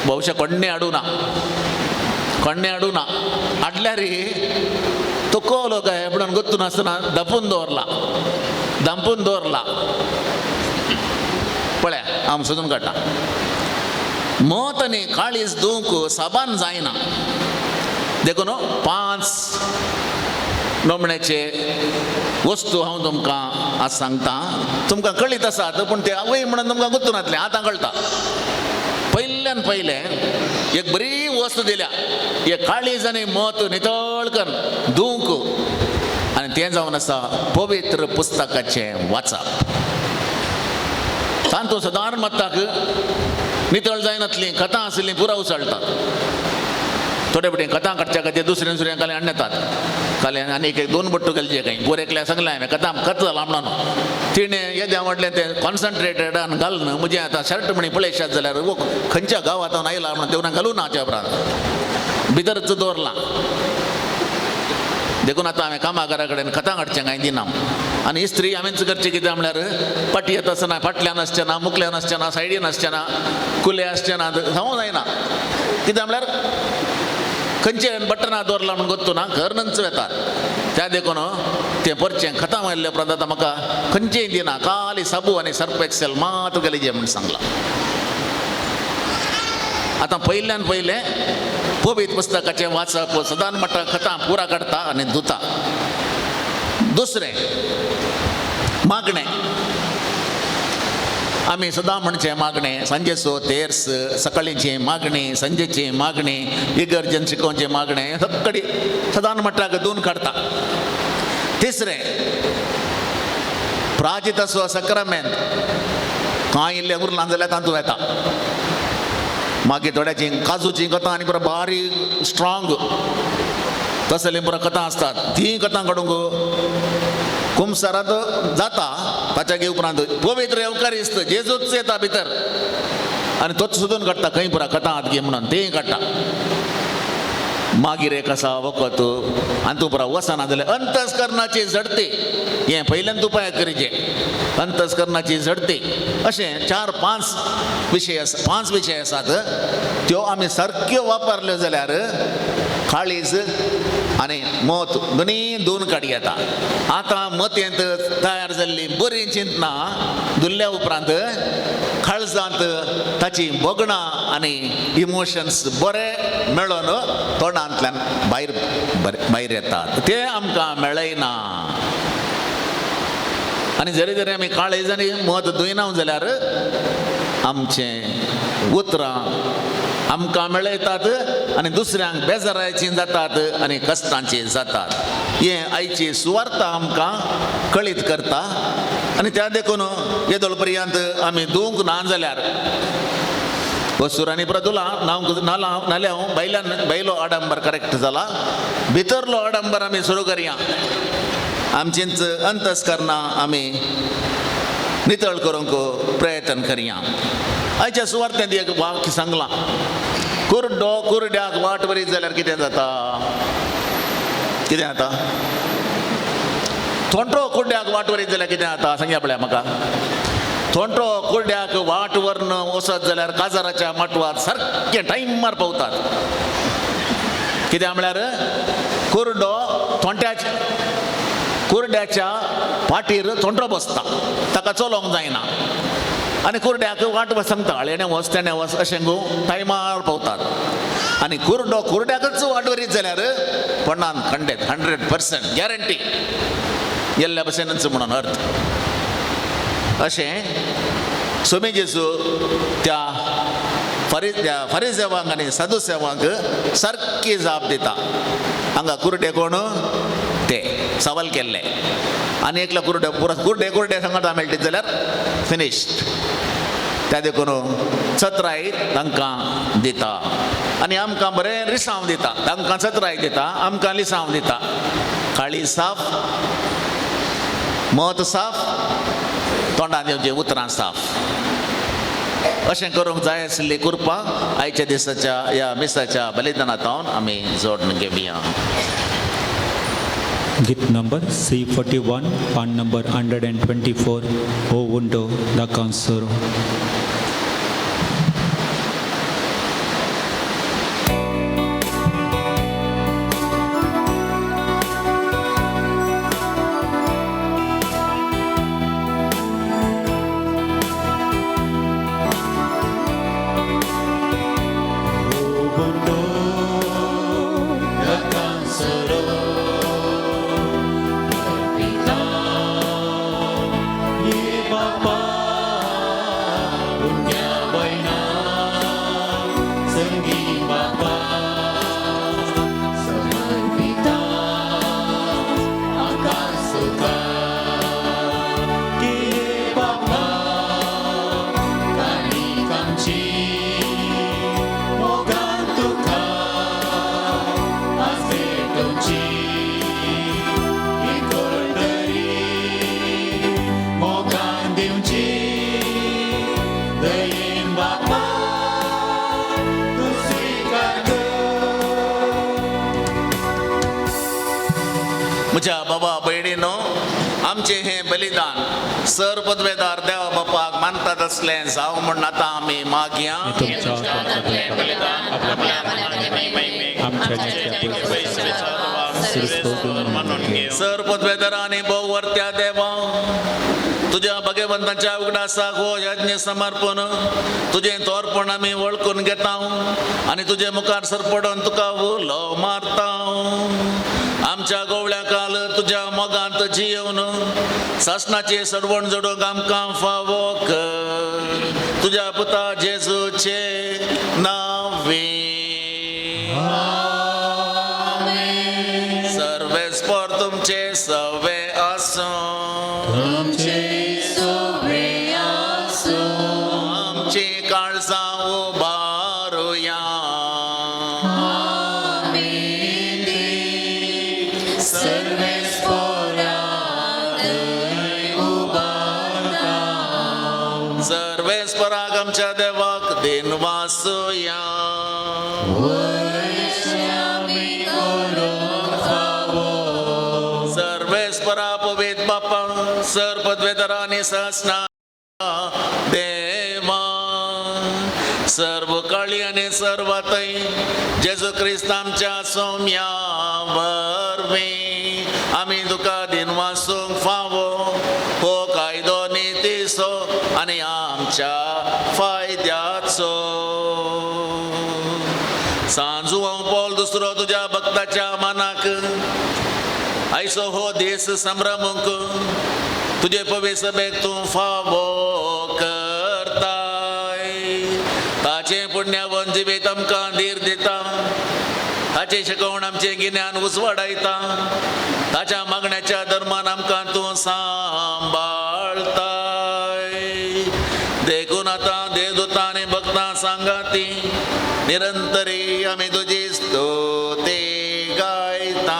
Speaker 4: बहुशा कोण्णे हाडूं ना, कोण्णे हाडूं ना. हाडल्यार तो कोलो काय म्हणून गोत्तू नासतना दपून दवरला, दांपून दवरला. पळया हांव सोदून काडटा. मत आनी काळीज धुवंक साबान जायना. देखून 5 नमण्याचे वस्तू हांव तुमकां आज सांगता. तुमकां कळीत आसात, पूण ते आवय म्हणून तुमकां गुत्तू नातलें, आतां कळटा. पयल्यान पयलें एक बरी वस्तू दिल्या, एक काळीज आनी मत नितळ कर धुवंक, आनी तें जावन आसा पवित्र पुस्तकाचें वाचप. तांतूत सदार मत्ताक नितळ जायनातलीं कथा आशिल्लीं पुरा उचलतात. थोडे फावटी कथां काडच्या खातीर दुसऱ्या दुसऱ्या काल्यान हाडून येतात. काल्यान आनी एक दोन बट्टू घालचे खंय पोर एकल्या सांगलें हांवें कथां कथ जाला म्हणून. तिणें येद्या म्हटलें तें कॉन्सन्ट्रेटेड आनी घालून म्हजें आतां शर्ट म्हणी पळयशात जाल्यार वो खंयच्या गांवांत आयला म्हणून तेवना घालूं ना हाच्या उपरांत भितरच दवरलां. देखून आतां हांवें कामागारा कडेन खतां काडचें कांय दिना. आनी इस्त्री हांवेंच करचें कितें म्हणल्यार फाटी येता आसतना फाटल्यान आसचें ना, मुखल्यान आसचें ना, सायडीन आसचें ना, कुले आसचें ना, सांगूंक जायना. कितें म्हणल्यार खंयचे बटनां दवरलां म्हूण गोत्तू ना, घरनच वेतात. त्या देखून तें परचें खतां मारल्या उपरांत आतां म्हाका खंयचेंय दिना, खाली साबू आनी सर्फ एक्सेल मात गलीजे म्हूण सांगलां. आतां पयल्यान पयलें पवित्र पुस्तकाचें वाचप सदां म्हणटा खतां पुरा काडटा आनी धुता. दुसरें मागणें, आमी सदां म्हणचें मागणें सांजेचो तेर्स, सकाळीचें मागणें, सांजेचें मागणें, इगर्जेन शिकोवचें मागणें, सगळी सदां म्हणटा दोन काडटा. तिसरें प्राजिताचो सक्रमेंत कांय इल्लें उरलां जाल्यार तातूंत येता. मागीर थोड्याची काजूची कथां आनी पुरो बारीक स्ट्रांग तसलीं पुरो कथां आसतात, तीं कथां काडूंक कुमसारांत जाता. ताच्या उपरांत पवित्र येवकारिस्त जेजूच येता भितर आनी तोच सोदून काडटा खंय पुरा कथां आत गे म्हणून तेंय काडटा. मागीर एक आसा वखद आनी तूं पुरा वचना जाल्यार अंतस्करणाची झडती, हें पयल्यान उपाय करीचे अंतस्करणाची झडती. अशें 4-5 विशय आसा, 5 विशय आसात त्यो आमी सारक्यो वापरल्यो जाल्यार काळीज आनी मत दोनी दोन काडी येता. आतां मतेंत तयार जाल्ली बरीं चिंतनां धुल्ल्या उपरांत काळजांत ताची भोगणां आनी इमोशन्स बरे मेळोन तोंडांतल्यान भायर भायर येतात, ते आमकां मेळयना. आनी जरी जरी आमी काळीज आनी मत धुयना जाल्यार आमचें उतरां आमकां मेळयतात आनी दुसऱ्यांक बेजारायचीं जातात आनी कश्टांची जातात. हें आयची सुवार्थ आमकां कळीत करता. आनी त्या देखून येदोळ पर्यंत आमी धुवंक ना जाल्यार वसुरांनी प्रदुला नांव नाल्या भायल्यान भायलो आडंबर करेक्ट जाला, भितरलो आडंबर आमी सुरू करया. आमचेंच अंतस्करणां आमी नितळ करूंक प्रयत्न करया. आयच्या सुवार्थेंत एक वाक्य सांगलां, कुरडो कुरड्याक वाट बरी जाल्यार कितें जाता? कितें जाता? थोंटो कुड्ड्याक वाट वरीत जाल्यार कितें जाता सांगया पळया म्हाका. थोंटो कुड्ड्याक वाट व्हरून वचत जाल्यार काजाराच्या माटवार सारकें टायमार पावतात. कित्याक म्हळ्यार कुरडो थोंट्याच्या कुरड्याच्या पाटीर थोंटो बसता, ताका चलोवंक जायना आनी कुरड्याक वाट सांगता हेणें वच तेणें वच अशें गो टायमार पावतात. आनी कुरडो कुरड्याकच वाट व्हरीत जाल्यार पणान खंडेत 100% गॅरंटी गेल्ल्या भशेनच म्हणून अर्थ. अशें स्वामी जेजू त्या फरिजेवांक आनी साधुसेवांक सारकी जाप दिता. हांगा कुरडे कोण ते सवाल केल्ले आनी एकलो कुरडे पुरो कुरडे कुरडे सांगता मेळटीत जाल्यार फिनिश्ड. त्या देखून चत्राय तांकां दिता आनी आमकां बरें लिसांव दिता. तांकां चत्राय दिता, आमकां लिसांव दिता. काळी साफ, मत साफ, तोंडान येवचें उतरां साफ. अशें करूंक जाय आसली कृपा आयच्या दिसाच्या ह्या मिसाच्या बलिदानांत आमी जोडून घेवया.
Speaker 1: गीत नंबर C41, पान नंबर 124, ओ उंडो दाकांसोरो.
Speaker 3: मोगान तुका बापा तूं स्विकार कर.
Speaker 4: म्हज्या बाबा भयणीनो, आमचें हें बलिदान सर पदवेदार देवा बापाक मानतात असलें जावं म्हूण आतां आमी मागया.
Speaker 1: तुमच्या आमच्या
Speaker 4: सर पदवेदार आनी भोव वर्त्या देवा, तुज्या भगवंताच्या उगडासाक हो यज्ञ समर्पण तुजें तोरपण आमी वळखून घेता आनी तुजे मुखार सरपडून तुका उलो मारता. आमच्या गोवळ्या काल तुज्या मोगांत जियेवन सासणाचे सरवण जोडूंक आमकां फावो कर, तुज्या पुता जेजूचे नांवे. सर्वेस्पर तुमचे सवे आसूं. आमची काळजां उबारुया. सर्वेस्पराक आमच्या देवाक दिनवासुया. सर्वेस्परा पवित्र बापा, सर पदवेदार आनी सहस्ना देवा, सर्व काळी आनी सर्वातय जेजू क्रिस्त आमच्या सोम्या वरवीं आमी तुका दिनवासूंक फावो हो कायदो नितीचो आनी आमच्या फायद्याचो. सांजू हांव पॉल दुसरो तुज्या भक्ताच्या मनाक आयचो हो दीस संभ्रमूंक तुजे पवित्र सभेक तूं फावो करताय. ताचें पुण्यावन जिवीत आमकां धीर दिता, ताचें शिकवण आमचें गिन्यान उजवाडायता, ताच्या मागण्याच्या धर्मान आमकां तूं सांबाळताय. देखून आतां देवदूतां आनी भक्तां सांगाती निरंतरी आमी तुजी स्तुती गायता.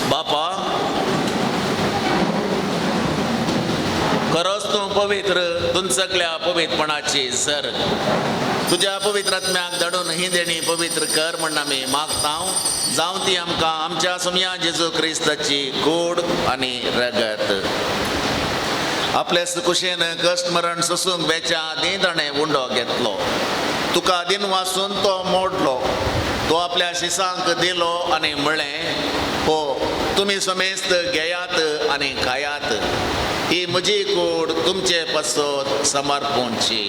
Speaker 4: बापा, खरोच तूं पवित्र, तूं सगल्या पवित्रपणाची सर तुज्या पवित्र आत्म्याक धाडून ही देणी पवित्र कर म्हण आमी मागता. जावं ती आमकां आमच्या सोमया जेजू क्रिस्ताची गोड आनी रगत. आपले कुशेन कश्ट मरण सोसूंक बेच्या आदीं ताणें उंडो घेतलो, तुका दिनवासून तो मोडलो, तो आपल्या शिसांक दिलो आनी म्हळें, हो तुमी समेस्त घेयात आनी खायात, ही म्हजी कूड तुमचे पासत समर्पणची.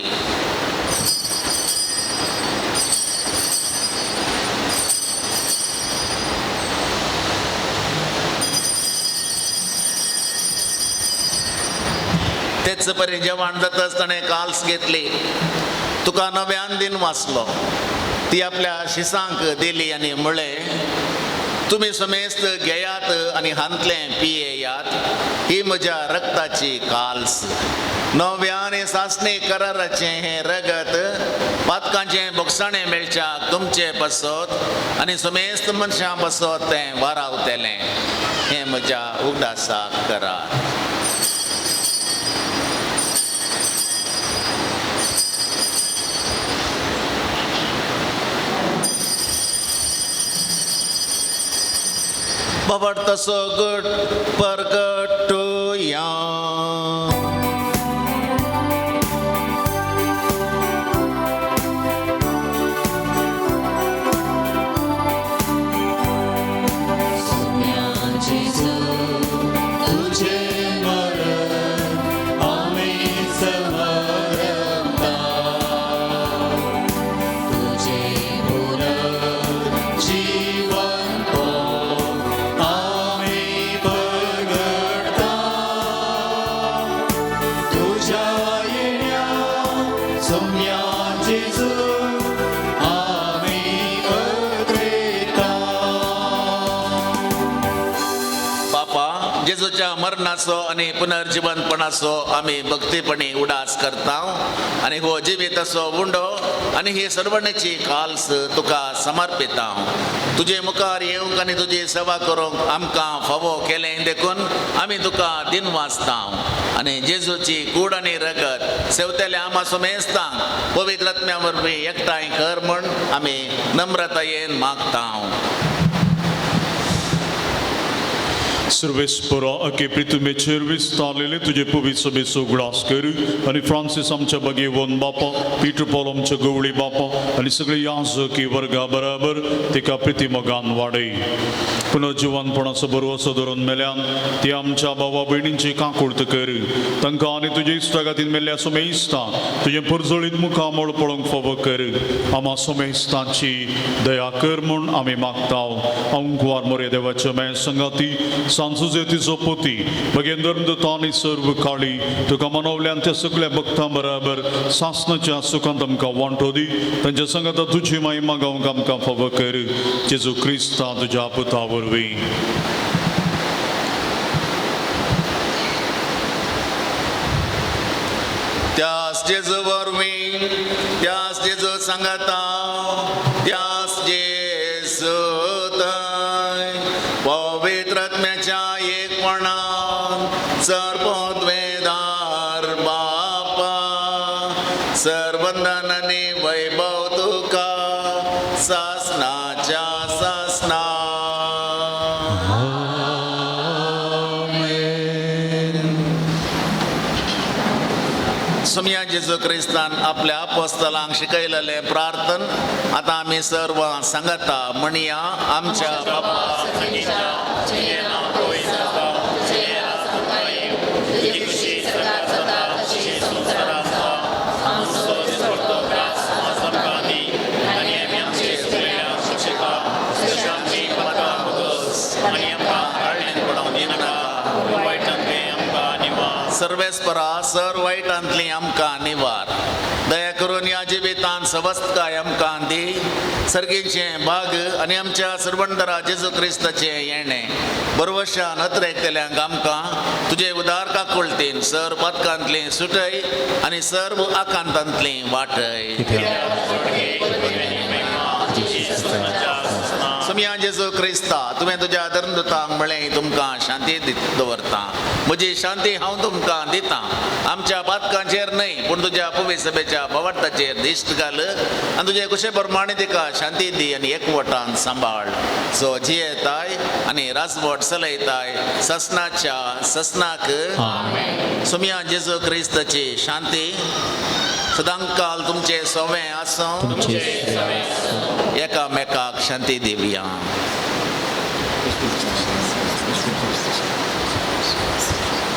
Speaker 4: तेच परी जेवण जाताच ताणें काल्स घेतली, तुका नव्यान दिन वाचलो, ती आपल्या शिसांक दिली आनी म्हळें, तुमी समेस्त घेयात आनी हांतलें पियेयात, ही म्हज्या रक्ताची काल्स, नव्या आनी सासणी कराराचें हें रगत पातकांचें बोगसाणें मेळच्याक तुमचे पासत आनी समेस्त मनशां पासत तें वारावतलें. हें म्हज्या उगडासाक करात. बाबा तसो गट परगटुया.
Speaker 3: तुझे मरण आम्ही समरता, तुझे पुनर्जीवन आम्ही प्रगटता, तुझ्या येण्या सौम्या जेजू आम्ही अग्रेता.
Speaker 4: बापा, जेजूच्या मरणाचो आनी पुनर्जीवनपणाचो आमी भक्तीपणी उडास करता आनी हो जिवीताचो उंडो आनी ही सर्वणेची काल्स तुका समर्पिता. तुजे मुखार येवंक आनी तुजी सेवा करूंक आमकां फावो केलें देखून आमी तुका दिन वाचता आनी जेजूची कूड आनी रगत सेवतेल्या आमा सुमेस्तांक पवित्र आत्म्या वरवीं एकठांय कर म्हूण आमी नम्रतायेन मागता.
Speaker 2: सर्वेस्परा अके प्रितुमेचेर विस्तारलेले तुजे पवित्र सभेचो उगडास कर आनी फ्रांसीस आमच्या बगेवन बापा, पीटर पॉल आमच्या गवळी बापा आनी सगळे याजकी वर्गा बराबर तिका प्रिती मोगान वाडय. पुनर्जिवनपणाचो बरोवसो धरून मेल्यान ती आमच्या बाबा भयणींची काकुळत कर. तांकां आनी तुजे इश्टागातीन मेल्ल्या सोमेस्ता तुजें परजळीत मुखामळ पळोवंक फावो कर. आमा सोमेस्तांची दया कर म्हूण आमी मागता. अंकुवार मोरे देवाच्या मे संगाती सांजुजे तिचो पोती बगेंदर दत्ता आनी सर्व काळी तुका मनवल्यान त्या सगळ्या भक्तां बराबर सासनाच्या सुखांत आमकां वांटो दी. तांच्या संगाता तुजी महिमा गावंक आमकां फावो कर. जेजू क्रिस्ता तुज्या पुता वरवीं.
Speaker 4: त्यास जेजू वरवीं, त्यास जेजू सांगाता, त्यास जेजू थंय पवित्र आत्म्याच्या एकपणान सर्वोद्वेदार बापा, सर्वंदन आनी वैभव तुका सासनाच्या सासना. सुमया जेजू क्रिस्तान आपल्या अपोस्तलांक शिकयलेलें प्रार्थन आतां आमी सर्व सांगता म्हणया. आमच्या बापा, सर्वेस्परा सर वायटांतली आमकां निवार. दया करून ह्या जिवितांत सवस्तकाय आमकां दी. सर्गीचें भाग आनी आमच्या सर्वंदरा जेजू क्रिस्ताचें येणें बरवशान अत्रेकतल्यांक आमकां तुजे उदार काकुळतीन सर पातकांतली सुटय आनी सर्व आकांतांतली वाटय. सुमया जेजू क्रिस्ता, तुवें तुज्या धर्मदूतांक म्हळें तुमकां शांती दवरता, म्हजी शांती हांव तुमकां दितां. आमच्या पातकांचेर न्हय पूण तुज्या पवित्र सभेच्या भवार्थाचेर दिश्ट घाल आनी तुजे कुशे प्रमाणे तिका शांती दी आनी एकवटान सांबाळ. सो जियेताय आनी राजवट चलयताय ससनाच्या ससनाक. सुमया जेजू क्रिस्ताची शांती सदांकाल तुमचे सोवें आसूं. एकामेकाक शांती दिवया.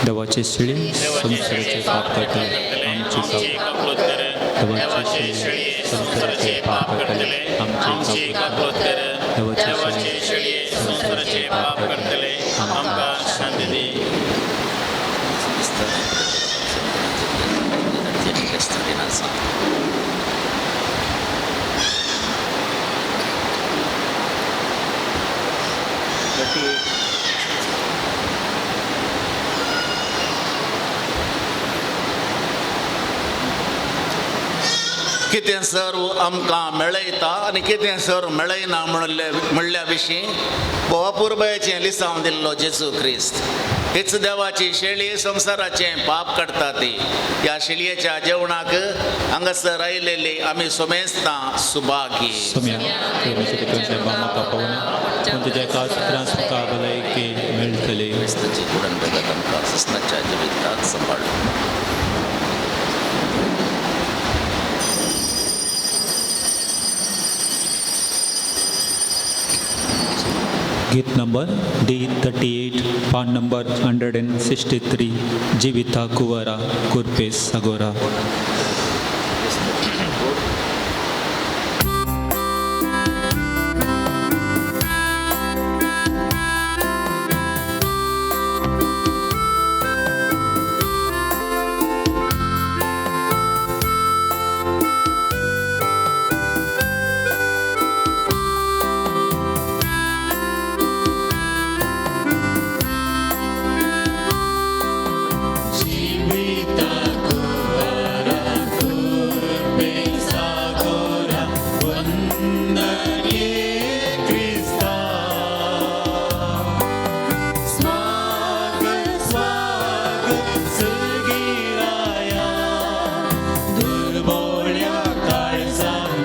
Speaker 1: देवाचे शिळी संवसाराचे पाप करतले आमची काकुळत. देवाचे शेळये संवसाराचे पाप करतले आमची काकुळत. देवाचे शेळये
Speaker 6: संवसाराचे पाप करतले आमकां शांती दी.
Speaker 4: कितें सर्व आमकां मेळयता आनी कितें सर्व मेळयना म्हणल्या विशीं भोवापुरबायेचें लिसांव दिल्लो जेजू क्रिस्त. हीच देवाची शेळी संवसाराचें पाप काडटा ती. ह्या शेळयेच्या जेवणाक हांगासर आयलेली आमी सोमेस्तां सुभागी.
Speaker 1: सुमया तुज्या बाबा पावना पूण तुज्या काळ त्रास मुखार भलायकी मेळटली.
Speaker 4: कुडन बेगत आमकां सस्नाच्या जिविताक सांबाळूं.
Speaker 1: गीत नंबर D38, पान नंबर 163, जिविता कुवरा कुरपे सागोरा.
Speaker 3: स्वागत स्वागत सर्गिराया, दुर्बोळ्या काळजांत.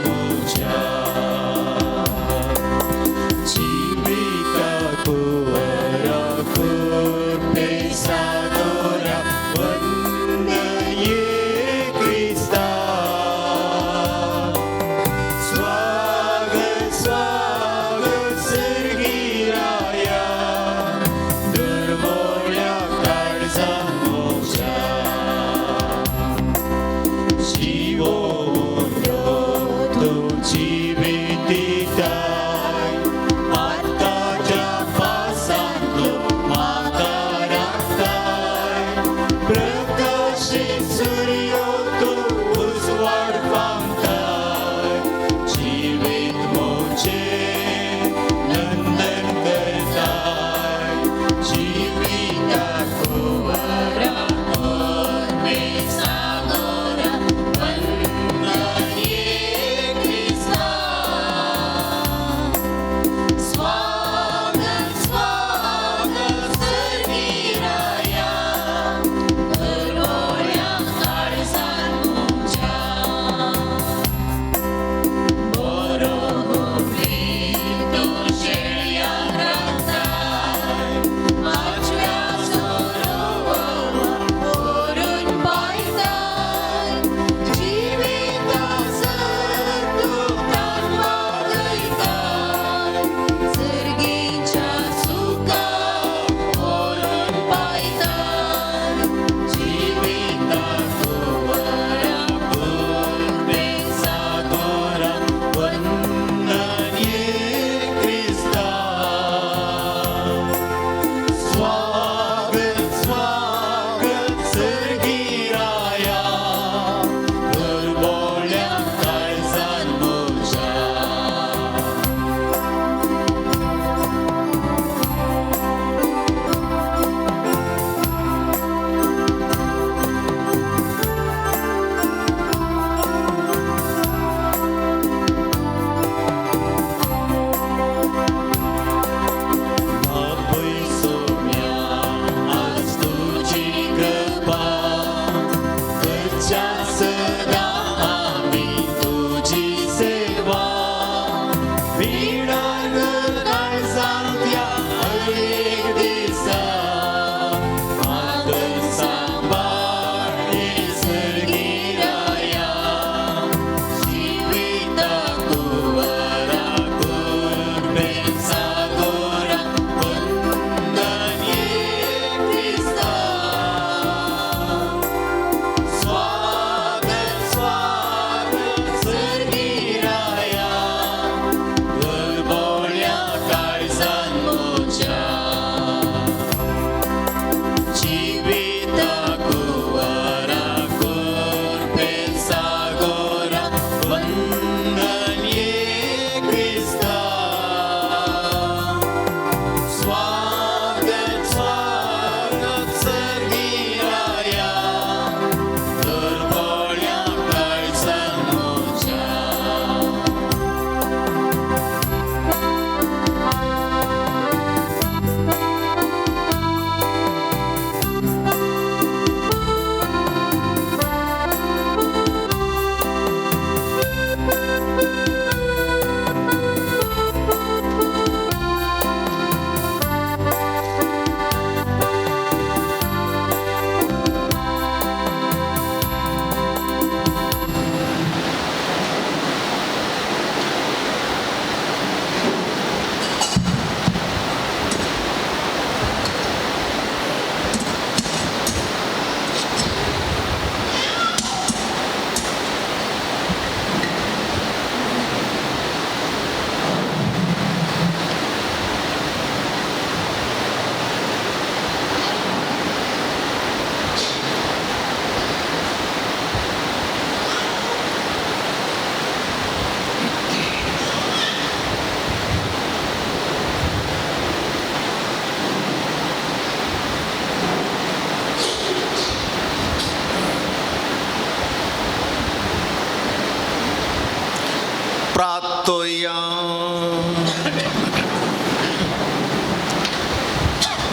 Speaker 4: प्रार्थुया.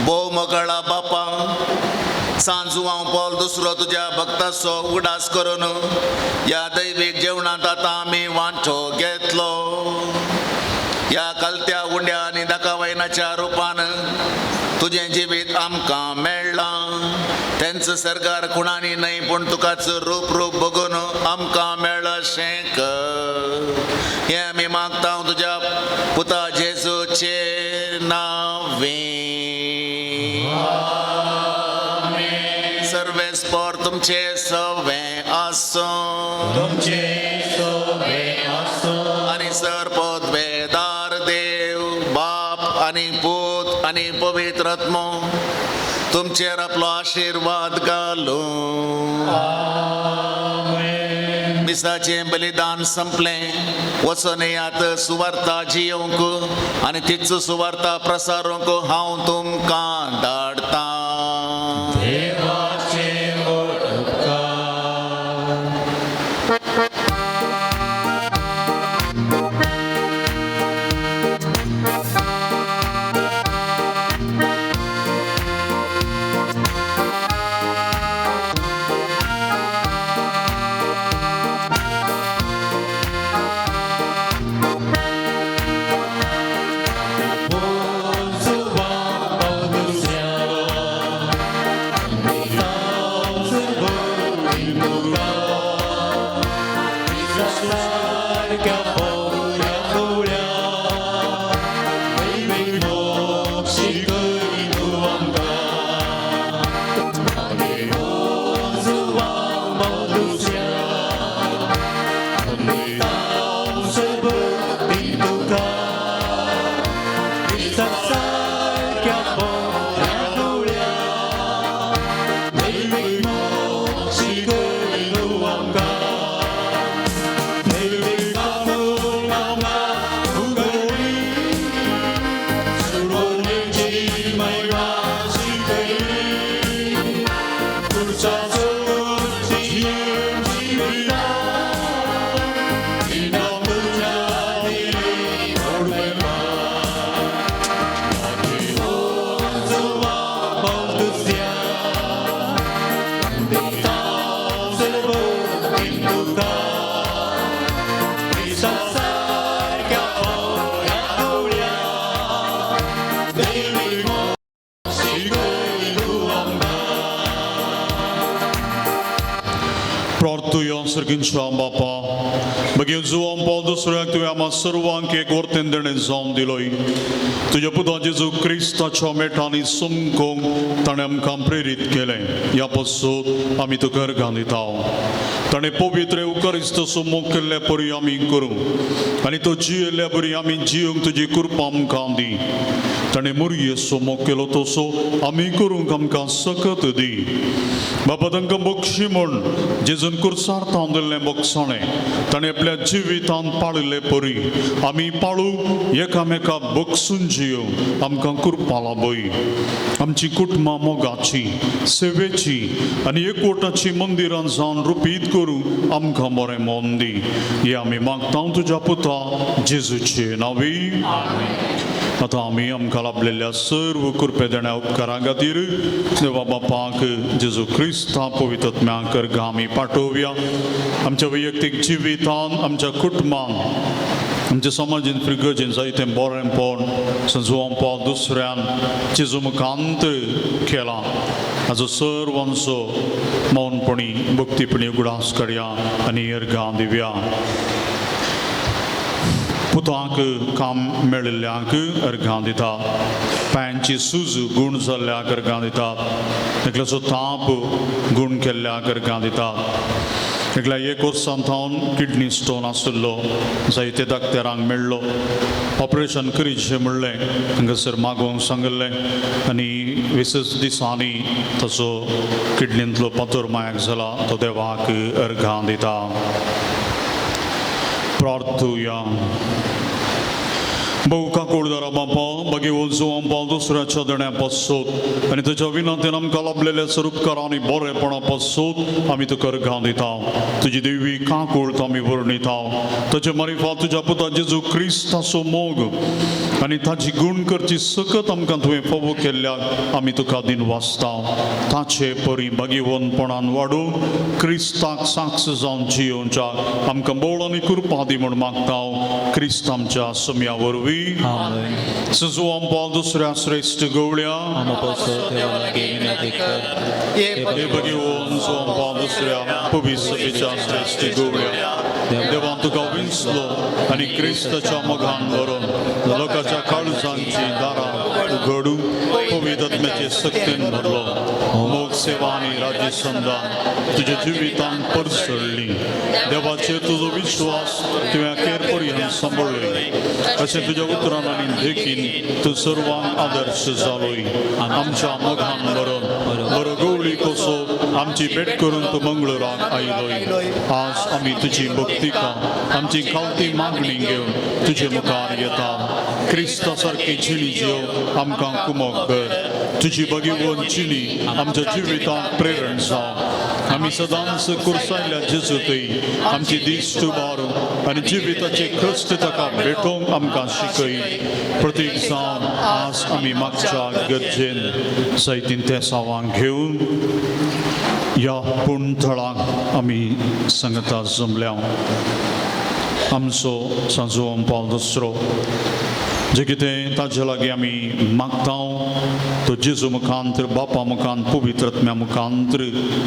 Speaker 4: भोव मोगळा बापा, सांजू हांव पॉल दुसरो तुज्या भक्ताचो उगडास करून ह्या दैवीक जेवणांत आतां आमी वांटो घेतलो. ह्या कलत्या उंड्या आनी दाकावयनाच्या रुपान तुजें जिवीत आमकां मेळ्ळां. तेंच सरकार खुणांनी न्हय पूण तुकाच रूप रूप बघून आमकां मेळशें कर. हें आमी मागता तुज्या पुता जेजूचे नांवे. सर्वेस्पर तुमचे सवे आसूं
Speaker 3: तुमचे सोबे आसूं.
Speaker 4: आनी सर पदवेदार देव बाप आनी पूत आनी पवित्र आत्मो तुमचेर आपलो आशिर्वाद घालूं. मिसाचें बलिदान संपलें. वचोन येयात सुवार्ता जियोवंक आनी तीच सुवार्ता प्रसारूंक हांव तुमकां धाडटां.
Speaker 3: देवाचे व्हड उपकार.
Speaker 2: प्रार्थुया. सर्गींच्या बापा, मागीर जुवान पावल दुसऱ्याक तुवें आमकां सर्वांक एक वर्तेन देणें जावन दिलोय. तुज्या पुता जेजू क्रिस्ताच्या मेटांनी समकोंक ताणें आमकां प्रेरीत केलें. ह्या पासून आमी तुका अर्गां दिता. ताणें पवित्र उकरिस्त मोग केल्ले परी आमी करूं आनी तो जियेल्ले परी आमी जियोंक तुजी कृपा आमकां दी. ताणें मुरयेचो मोग केलो तसो आमी करूंक आमकां सकत दी. बाबा, तांकां बक्षी म्हूण जेजून कुर्सार तांदिल्लें बक्षाणें ताणें आपल्या जिवितांत पाळिल्ले परी आमी पाळू एकामेका बक्षून जियो आमकां कृपा लाभय. आमची कुटुंबां मोगाची, सेवेची आनी एकवटाची मंदिरां जावन रुपीत करूं आमकां बरें मन दी. हें आमी मागता तुज्या पुता जेजूचे नांवी. आतां आमी आमकां लाभलेल्या सर्व कृपे देण्या उपकारां खातीर देवा बापाक, जेजू क्रिस्ता, पवित्र अर्गां आमी पाठोवया. आमच्या वैयक्तीक जिवितान, आमच्या कुटुंबान, आमच्या समाजीन, फिगर्जीन जायतें बरेंपण संजुवान पावल दुसऱ्यान जेजू मुखांत केलां. हाजो सर्वांचो मौनपणी भक्तीपणी उगडास करया आनी अर्गां दिवया. पुतांक काम मेळिल्ल्यांक अर्गां दिता. पांयांची सूज गूण जाल्ल्याक अर्गां दितात. एकल्याचो ताप गूण केल्ल्याक अर्गां दितात. एकल्या एक वर्सान थावन किडनी स्टोन आशिल्लो, जायते दाक्तेरांक मेळ्ळो, ऑपरेशन करीचें म्हणलें, हांगासर मागोवंक सांगिल्लें आनी 20 दिसांनी ताचो किडनींतलो पातोर मायाक जाला. तो देवाक अर्गां दिता. प्रार्थुया. भोव काकुळदारा बापा बागेवन जुवांपा दुसऱ्याच्या देण्या पासत आनी तुज्या विनंतीन आमकां लाभलेल्या स्वरूपकार आनी बरेपणा पासत आमी तुका अर्घां दिता. तुजी देवी काकूळत आमी वर्णिता. ताचे मारिफात तुज्या पुता जेजू क्रिस्ताचो मोग आनी ताजी गूण करची सकत आमकां तुवें फावो केल्ल्याक आमी तुका दिन वाचता. ताचे परी बागेवनपणान वाडून क्रिस्ताक साक्ष जावन जियोवच्याक आमकां बोळ आनी कृपा दी म्हूण मागता क्रिस्त आमच्या सम्या वरवीं.
Speaker 1: आमेन.
Speaker 2: सजुआंपा दुसऱ्या श्रेश्ठ गवळ्या
Speaker 1: आमो पासत देवा लागीं विनंती कर.
Speaker 2: हे भगिवन सोंपा दुसऱ्या पवित्र सभेच्या श्रेश्ठ गवळ्या देवान तुका विंचलो आनी क्रिस्ताच्या मोगान भरून लोकांच्या काळजांची दारां उघडू पवित्र आत्म्याचे सक्तीन भरलो मोग सेवा आनी राज्य संदान तुज्या जिवितान परसळ्ळी. देवाचेर तुजो विश्वास तुवें अखेर पर्यंत सांबाळ्ळो अशें तुज्या उतरान आनी देखीन तूं सर्वांक आदर्श जालोय. आमच्या मोगान भरून बरो गवळी कसो आमची भेट करून तूं मंगळुराक आयलोय. आज आमी तुजी भक्तिका आमची खावती मागणी घेवन तुजे मुखार येता. क्रिस्ता सारकी जिणी जेव आमकां कुमक कर. तुजी भगिवन जिणी आमच्या जिवितांत प्रेरण जावं. आमी सदांच कुर्सायल्या जेजूतय आमची दीस उबारू आनी जिविताचे कश्ट ताका भेटोवंक आमकां शिकय. प्रतीक जावन आज आमी मागच्या गरजेन जायतीन ते सावांक घेवन ह्या पूण थळाक आमी संगता जमल्या. आमचो सांजो पावल दुसरो जे कितें ताजे लागीं आमी मागता तो जेजू मुखांतर बापा मुखान पवित्र आत्म्या मुखांतर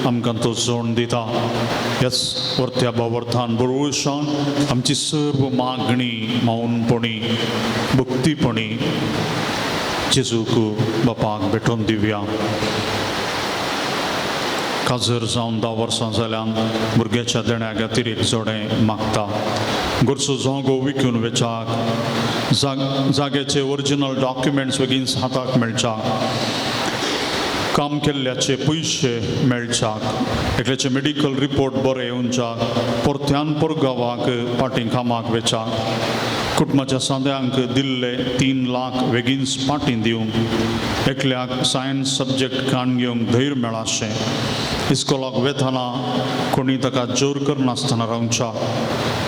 Speaker 2: आमकां तो जोण दिता. ह्याच वरत्या बावर्थान बरोवशान आमची सर्व मागणी मौनपणी भक्तीपणी जेजूक बापाक भेटोवन दिवया. काजर जावन 10 वर्सां जाल्यान भुरग्याच्या देण्या खातीर एक जोडें मागता. घरचो जागो विकून वेचाक जाग्याचे ओरिजिनल डॉक्युमेंट्स बेगीन हाताक मेळच्याक काम केल्ल्याचे पयशे मेळच्याक एकल्याचे मेडिकल रिपोर्ट बरे येवच्याक परत्यान परगांवाक फाटीं कामाक वेचाक कुटुंबाच्या सांद्यांक दिल्ले 3 लाख बेगीन फाटीं दिवंक एकल्याक सायन्स सब्जॅक्ट काण घेवंक धैर्य मेळाशें इस्कोलाक वेताना कोणी ताका जोर करनासतना रावच्याक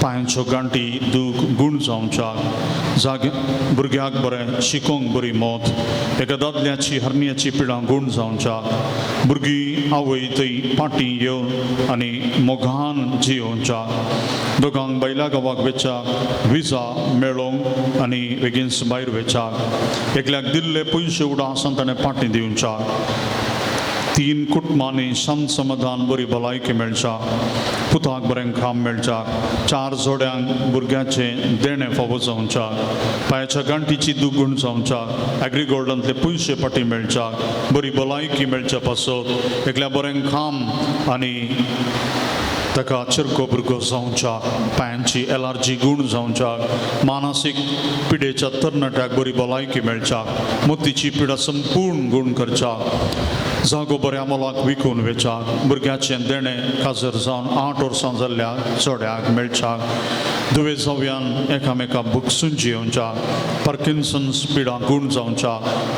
Speaker 2: पांयांच्यो गांठी दूख गूण जावच्याक जागे भुरग्याक बरें शिकोवंक बरी मत एका दादल्याची हरण्याची पिडां गूण जावच्याक भुरगीं आवय थंय फाटीं येवन आनी मोगान जियोवच्याक दोगांक बैला गांवाक वेच्याक विजा मेळोवंक आनी बेगीन भायर वेच्याक एकल्याक दिल्ले पयशे उडा आसान ताणें फाटीं दिवच्याक 3 कुटुंबांनी शांत समाधान बरी भलायकी मेळच्या पुताक बरें काम मेळच्या 4 जोड्यांक भुरग्याचें देणें फावो जावच्या पांयाच्या गांठीची दुगुण जावच्या एग्रीगोल्डांतले पयशे फाटीं मेळच्या बरी भलायकी मेळच्या पासत एकल्या बरें काम आनी ताका चिरको भुरगो जावच्या पांयांची एलर्जी गूण जावच्या मानसीक पिडेच्या तरणाट्याक बरी भलायकी मेळच्या मोतीची पिडा संपूर्ण गूण करच्या जागो बऱ्या मोलाक विकून वेच्याक भुरग्याचें देणें काजर जावन 8 वर्सां जाल्ल्या चोड्याक मेळच्याक दुवे जावयान एकामेका बुकसून जियोवच्या पार्किन्सन्स पिडा गूण जावच्या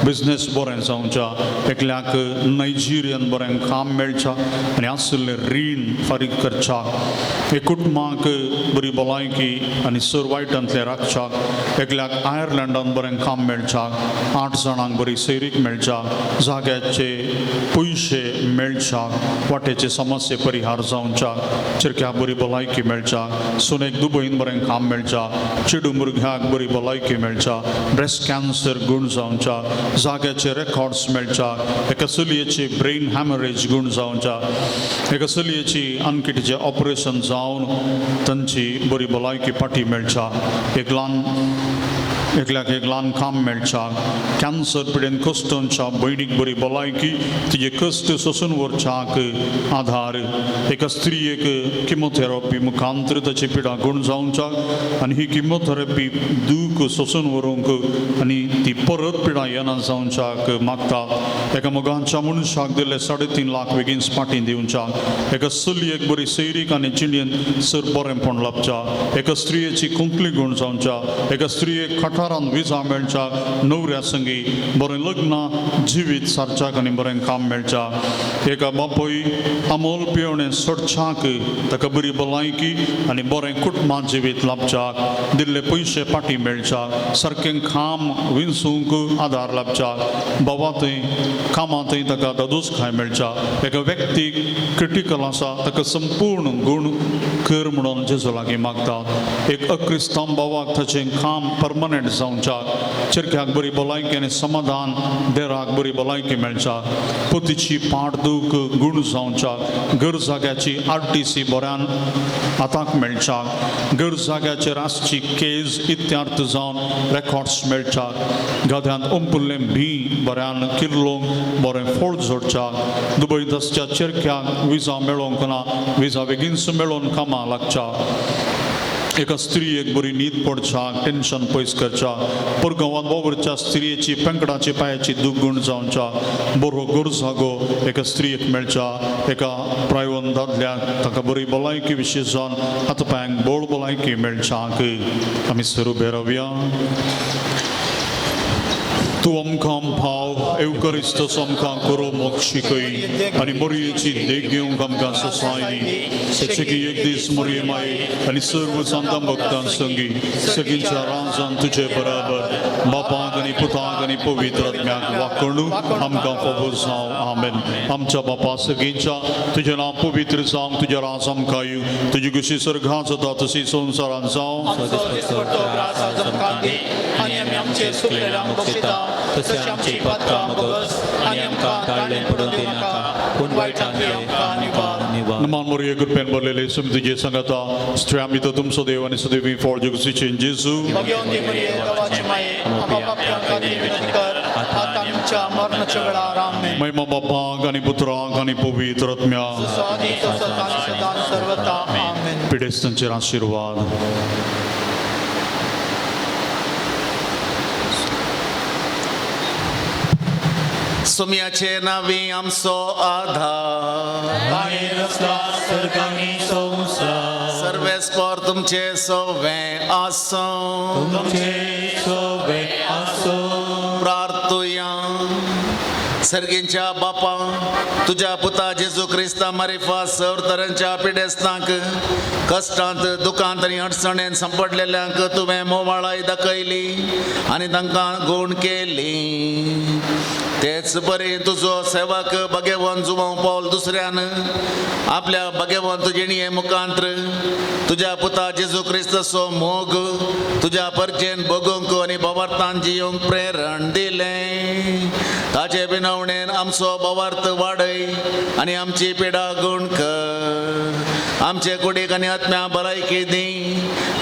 Speaker 2: बिजनेस बरें जावच्या एकल्याक नायजिरियन बरें काम मेळच्या आनी आशिल्लें रीण फारीक करच्या एक कुटुंबाक बरी भलायकी आनी सर वायटांतलें राखच्याक एकल्याक आयर्लंडान बरें काम मेळच्याक 8 जाणांक बरी सैरीक मेळच्या जाग्याचे पयशे मेळच्याक वाटेचे समस्ये परिहार जावच्याक चिरक्याक बरी भलायकी मेळच्या सुनेक दुबयन बरें काम मेळच्या चेडू भुरग्याक बरी भलायकी मेळच्या ब्रेस्ट कॅन्सर गूण जावच्या जाग्याचे रेकॉर्ड्स मेळच्या एका चलयेची ब्रेन हॅमरेज गूण जावच्या एका चलयेची आनकिटीचें ऑपरेशन जावन तांची बरी भलायकी फाटी मेळच्या एक ल्हान एकल्याक एक ल्हान काम मेळच्या कॅन्सर पिडेन कश्टोंच्या भयणीक बरी भलायकी तिजे कश्ट सोसून व्हरच्याक आधार एका स्त्रियेक किमोथेरपी मुखांतर ताची पिडा गूण जावच्याक आनी ही किमोथेरपी दूख सोसून व्हरूंक आनी ती परत पिडा येना जावच्याक मागता. एका मोगांच्या मनशाक दिल्ले 3.5 लाख बेगीन फाटीं दिवच्याक एका चलयेक बरी सैरीक आनी जिणेंत सर बरेंपण लाबच्या एका स्त्रियेची कुंकली गूण जावच्या एका स्त्रियेक खाटा वाठारांत विजा मेळच्याक नवऱ्या संगी बरें लग्न जिवीत सारच्याक आनी बरें काम मेळच्याक एका बापूय अमोल पिवणें सोडच्याक ताका बरी भलायकी आनी बरें कुटुंबा जिवीत लाभच्याक दिल्ले पयशे फाटीं मेळच्याक सारकें काम विंचूंक आदार लाभच्याक बाबा थंय कामां थंय ताका दादोसकाय मेळच्या एका व्यक्तीक क्रिटिकल आसा ताका संपूर्ण गूण कर म्हणून जेजू लागीं मागता एक अक्रिस्तांव बाबाक ताचें काम परमनंट जावच्याक चिरक्याक बरी भलायकी आनी समाधान देराक बरी भलायकी मेळच्या पोतीची पाट दूख गूण जावच्याक घर जाग्याची आर टी सी बऱ्यान हाताक मेळच्याक घर जाग्याचेर आसची केज इत्यार्थ जावन रेकॉर्ड्स मेळच्याक गाद्यांत अंपुल्लें भी बऱ्यान किर्लोंक बरें फळ जोडच्याक दुबयत आसच्या चेरक्याक विजा मेळोंक ना विजा बेगीनच मेळोवन कामां लागच्या एका स्त्रियेक बरी न्हीद पडच्याक टेन्शन पयस करच्या परगांवांत वावुरच्या स्त्रियेची पेंकडाची पांयाची दुगुण जावच्या बरो गरजागो एका स्त्रियेक मेळच्या एका प्रायवन दादल्याक ताका बरी भलायकी विशेश जावन हात पांयांक बोळ भलायकी मेळच्याक आमी सर उबे रावया. तूं आमकां भाव एवकरिस्त आमकां करो मोग शिकय आनी मोरयेची देख घेवंक आमकां ससाय दी सगळी एक दीस मोरये माये आनी सर्व सांतां भक्तां संगी सगळींच्या राजान तुजे बराबर बापाक आनी पुताक आनी पवित्र आत्म्याक वाकडू आमकां फावो जावं. आमेन. आमच्या बापा सगळींच्या तुजें नांव पवित्र जावं, तुजें राज आमकां येवं, तुजी खुशी स्वर्गांत जाता तशी संवसारांत जावं.
Speaker 7: आमचो दिसपट्टो ग्रास आज आमकां दी आनी आमी आमचे चुकलेल्यांक बक्षिता तशी आमची पात्रां मोगस आनी आमकां ताळ्ळें पडून दिनाका पूण वायटांतले आमकां निवार.
Speaker 2: नमान मोरये कृपेन भरलेले सुम तुजे सांगाता स्त्रियां भितर तुमचो देव आनी सदैवी फळ जगसीचे जेजू.
Speaker 7: भगवंती मरिये देवाची माये आमकां पापयां खातीर विनंती कर आतां आमच्या मरणाच्या वेळार. आमेन.
Speaker 2: महिमा बापाक आनी पुत्राक आनी पवित्र आत्म्याक
Speaker 7: जसो आदी तसो आनी सदां सर्वता. आमेन.
Speaker 2: पिडेस्तांचेर आशिर्वाद.
Speaker 4: सुम्याचे नावी आमचो आधार
Speaker 3: भायर आसला स्वर्गानी संवसार
Speaker 4: सर्वेस्पर तुमचे सवे आसूं.
Speaker 3: तुमचे सोबे आसूं.
Speaker 4: प्रार्थुया. सर्गींच्या बापा तुज्या पुता जेजू क्रिस्ता मारिफा सर तरांच्या पिडेस्तांक कश्टांत दुखांत आनी अडचणेन सांपडलेल्यांक तुवें मोवाळाय दाखयली आनी तांकां गूण केली. तेच बरी तुजो सेवक भगेवन जुवांव पावल दुसऱ्यान आपल्या भगेवंत जिणये मुखांत्र तुज्या पुता जेजू क्रिस्ताचो मोग तुज्या परचेन भोगूंक आनी भवार्थान जियोंक प्रेरण दिलें. ताचे विनवणेन आमचो भवार्थ वाडय आनी आमची पिडा गूण कर. आमचे कुडीक आनी आत्म्या भलायकी दी.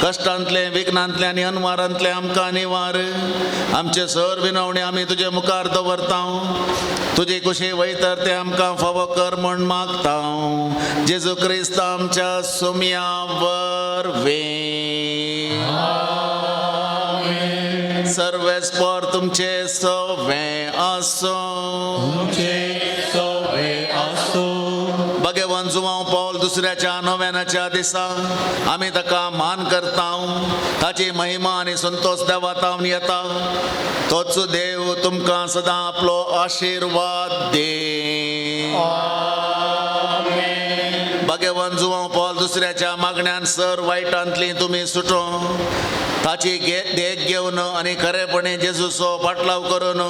Speaker 4: कश्टांतले विघ्नांतले आनी अनवारांतले आमकां निवार. आमचे सर विनवणे आमी तुजे मुखार दवरता. तुजी कुशी वयतर ते आमकां फावो कर म्हण मागता जेजू क्रिस्त आमच्या सुम्या वरवीं. सर्वेस्पर तुमचे सवे आसूं.
Speaker 3: तुमचे सोबे आसूं.
Speaker 4: भगवान जुवांव पावल दुसऱ्याच्या नव्यानाच्या दिसा आमी ताका मान करता. ताची महिमा आनी संतोष देवातावन येता. तोच देव तुमकां सदां आपलो आशिर्वाद दे. भगवान जुवांव पावल दुसऱ्याच्या मागण्यान सर वायटांतली तुमी सुटो. ताची देख घेवन आनी खरेपणी जेजूचो पाटलाव करून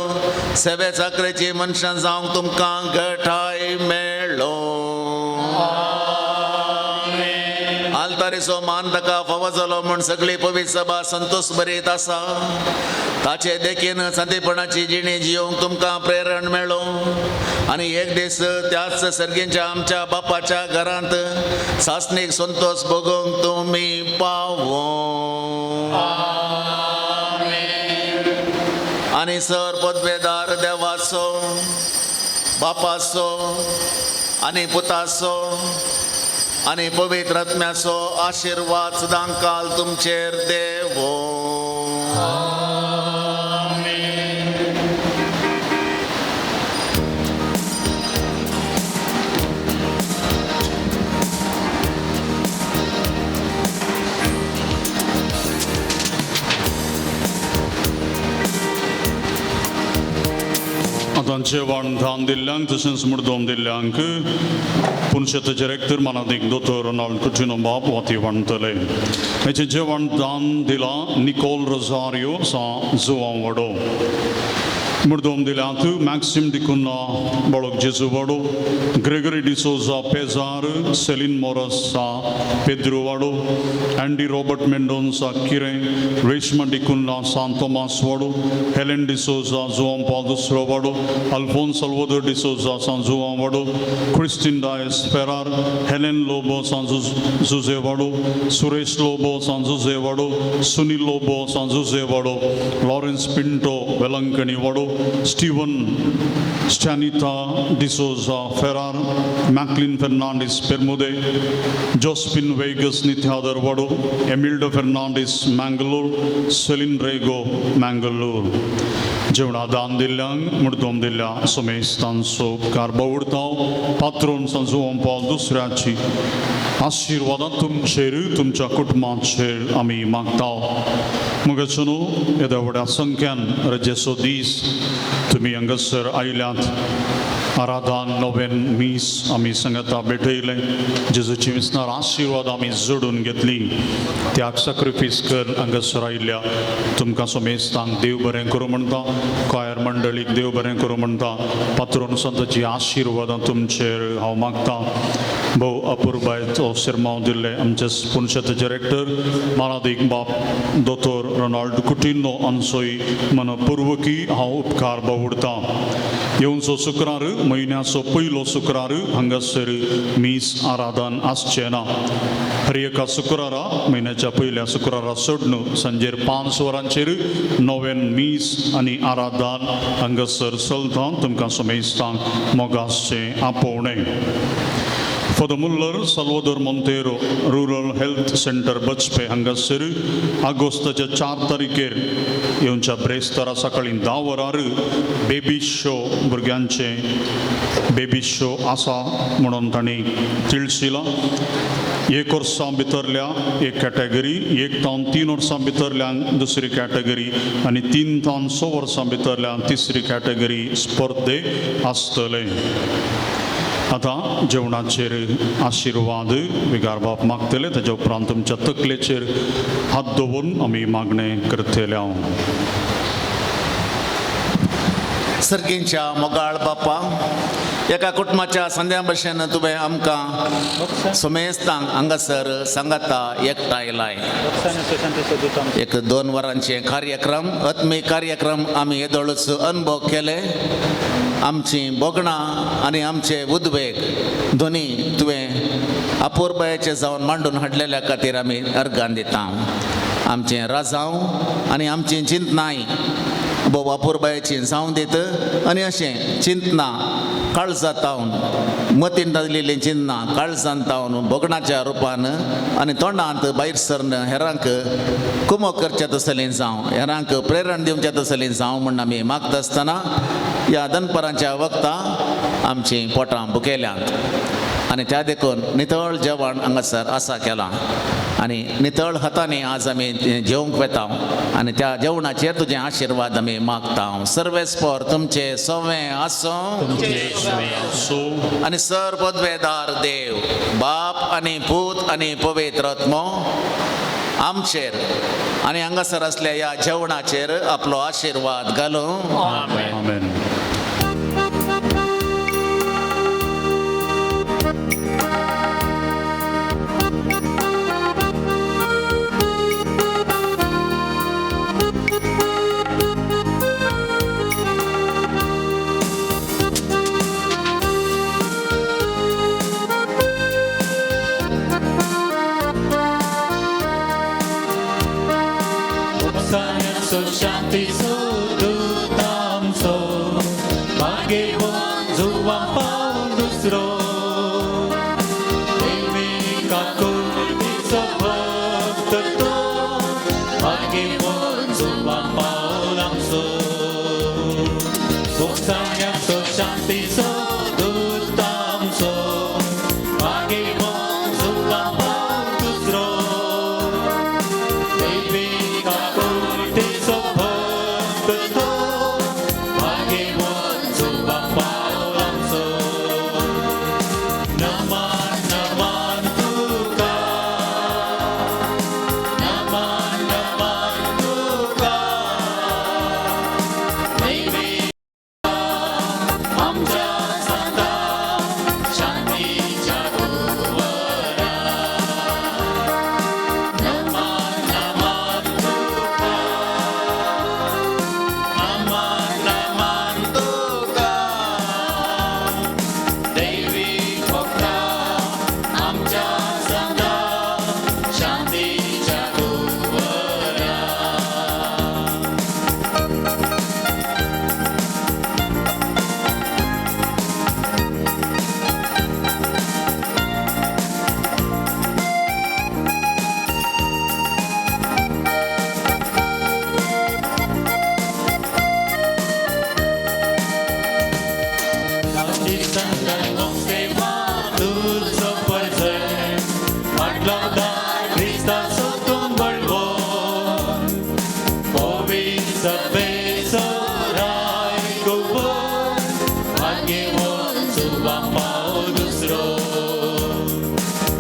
Speaker 4: सेवे चाकरेची मनशां जावंक तुमकां घटाय मेळ्ळो. आल्तारीचो मान ताका फावो जालो म्हूण सगळी पवित्र सभा संतोष बरीत आसा. ताचे देखीन सांतेपणाची जिणी जियोंक तुमकां प्रेरण मेळो आनी एक दीस त्याच सर्गींच्या आमच्या बापाच्या घरांत सासणीक संतोष भोगोवंक तुमी पावो. आनी सर पदवेदार देवाचो बापाचो आनी पुताचो आनी पवित्र आत्म्याचो आशिर्वाद सदांकाल तुमचेर देवो.
Speaker 2: आतां जेवण धान दिल्ल्यांक तशेंच मुर्दोम दिल्ल्यांक पुनशेताचे रेक्टर मानादीक दोतोर रोनाल्ड कुटिनो बाब वाती वांटतले. हेचें जेवण दान दिलां निकोल रोजारियो सा जुवांव वडो. मुर्दोम दिल्यात मॅक्सिम डिकुन्ना बाळक जेजू वाडो, ग्रेगरी डिसोजा पेजार, सेलीन मोरस सा पेद्रू वाडो, अँडी रॉबर्ट मेंडोन्सा किरें, रेश्मा डिकुन्ना सान तोमास वाडो, हेलेन डिसोजा जुवां पाव दुसरो वाडो, अल्फोन्स सल्वदोर डिसोजा सान जुवां वाडो, क्रिस्टीन डायस फेरार, हेलेन लोबो सान जुजे वाडो, सुरेश लोबो सान जुजे वाडो, सुनील लोबो सान जुजे वाडो, लॉरेन्स पिंटो वेलंकणी वाडो, Steven स्टॅनिता D'Souza फेरार, McLean Fernandes पेरमुदे, जोस्पिन vagus नित्यादर वाडो, एमिल्डो फेर्नांडीस मँगलोर, सेलिन रेगो मँगलोर. जेवणा दान दिल्ल्यांक मुर्दोम दिल्ल्या समेस्तांचो उपकार बावडताव पात्रोन सांजोवन पावल दुसऱ्याची आशिर्वादां तुमचेर तुमच्या कुटुंबाचेर आमी मागता. मगेचो न्हू येद्या व्हड्या संख्यान रजेचो दीस तुमी हांगासर आयल्यात. आराधान नवेन मीस आमी सांगाता भेटयलें. जेजूची विसनार आशिर्वाद आमी जोडून घेतली. त्याग सॅक्रिफीस कर हांगासर आयिल्ल्या तुमकां समेस्तांक देव बरें करूं म्हणटा. कॉयर मंडळीक देव बरें करूं म्हणटा. पात्रोन संताची आशिर्वादां तुमचेर हांव मागता. भोव अपुरबायचो शिरमांव दिल्ले आमचे पुनशेताचे रेक्टर मानादीक बाप दोतोर रोनाल्ड कुटिनो हांचोय मनपुर्वकी हांव उपकार बावुडतां. येवचो शुक्रार म्हयन्याचो पयलो शुक्रार हांगासर मीस आराधन आसचें ना. हर एका शुक्रारा म्हयन्याच्या पयल्या शुक्रारा सोडून सांजेर 5 वरांचेर नवेन मीस आनी आराधन हांगासर चलता. तुमकां समेस्तांक मोगासचें आपोवणें. Father Muller Salvador Monteiro rural health centre Bajpe हांगासर आगोस्ताच्या 4 तारखेर येवच्या ब्रेस्तारा सकाळीं 10 वरार बेबी शो भुरग्यांचे बेबी शो आसा म्हणून तांणी तिळशिलां. 1 वर्सां भितरल्या एक कॅटेगरी, 1 तावन 3 वर्सां भितरल्यान दुसरी कॅटेगरी आनी 3 तावन 6 वर्सां भितरल्यान तिसरी कॅटेगरी स्पर्धे आसतले. आतां जेवणाचेर आशिर्वाद विगार बाप मागतले. ताच्या उपरांत तुमच्या तकलेचेर हात दवरून आमी मागणें करतले. हांव
Speaker 4: सर्गींच्या मोगाळ बापा, एका कुटुंबाच्या संद्या भशेन तुवें आमकां सुमेस्तांक हांगासर सांगाता एकठांयलाय. एक 2 वरांचे कार्यक्रम, आत्मीक कार्यक्रम आमी येदोळच अनुभव केले. आमची भोगणां आनी आमचे उद्वेग दोनी तुवें अपुरबायेचे जावन मांडून हाडलेल्या खातीर आमी अर्गान दिता. आमचें राजांव आनी आमची चिंतनाय भोव अपुरबायेची जावं दीत आनी अशें चिंतना काळजातावन मतीन दिल्लीं चिंतना काळजान तावन भोगणाच्या रुपान आनी तोंडांत भायर सरन हेरांक कुमो करच्या तसलें जावं, हेरांक प्रेरण दिवच्या तसलें जावं म्हूण आमी मागता आसतना ह्या दनपरांच्या वखदां आमचीं पोटां भुकेल्यांत आनी त्या देखून नितळ जेवण हांगासर आसा केलां आनी नितळ हातांनी आज आमी जेवंक वेता आनी त्या जेवणाचेर तुजे आशिर्वाद आमी मागता. सर्वेस्पर तुमचे सवें आसूं आनी सर पदवेदार देव बाप आनी पूत आनी पवित्र आत्मो आमचेर आनी हांगासर आसल्या ह्या जेवणाचेर आपलो आशिर्वाद घालूं.
Speaker 2: आमेन.
Speaker 3: शांतीचो दूत आमचो मागेवन जुवां पावल दुसरो देवी काकुळटीचो भक्त तो मागेवन जुवां पावल आमचो. भोगसाण्याचो शांतीचो दूत आमचो मागेवन जुवां पावल दुसरो देवी काकुळटीचो भक्त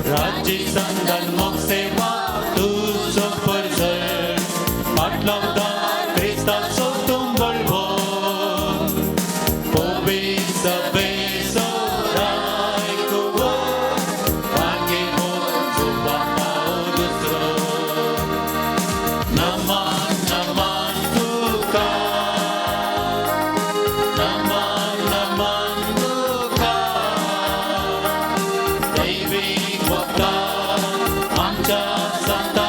Speaker 3: राज्य संदान मोग सेवा तुजो परजळ पाटलावता क्रिस्ताचो तुंबळवो पवित्र बेसो रायकुवो भाग्यवंत जुवां पावल दुसरो नमन नमन तुका नमन नमन तुका दैवी वक्ता आमच्या संता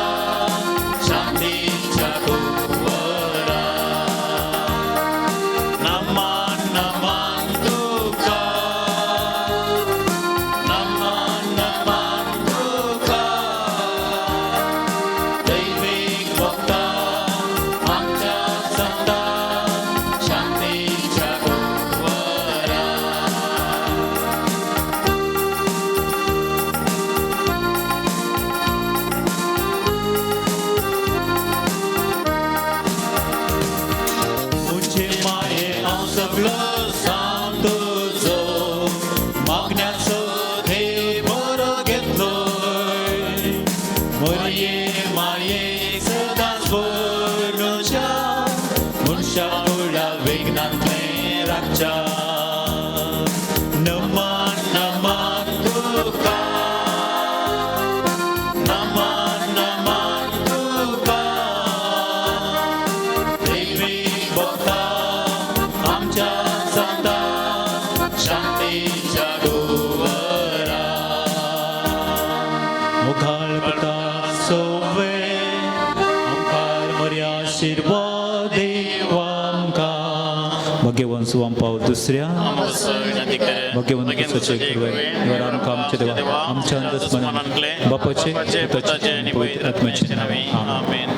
Speaker 3: शांतीच्या कुंवरा नमन नमन तुका नमन नमन तुका दैविक वक्ता आमच्या संता शांतीच्या कुंवरा. तुझे माये हांव सगळो सांग तुजो मागण्याचो देव बरो घेतलोय मरये माये सदांच भरुच्या मनशा कुळा विघ्नांतलें राखच्या नमन नमन तुका नमन नमन तुका देवी भक्ता आमच्या संता शांतीच्या कुंवरा मुखार पुता सोवे आमकार मर्या आशिर्वाद देव आमकां
Speaker 1: भाग्यवंत सुवां पावल दुसऱ्या
Speaker 6: भगवंत
Speaker 1: भगवंत कृपे आमकां आमच्या देवा आमच्या अंतस्मनांतले बापाचे पुताचे आनी पवित्र आत्म्याचे नांवे.
Speaker 6: आमेन.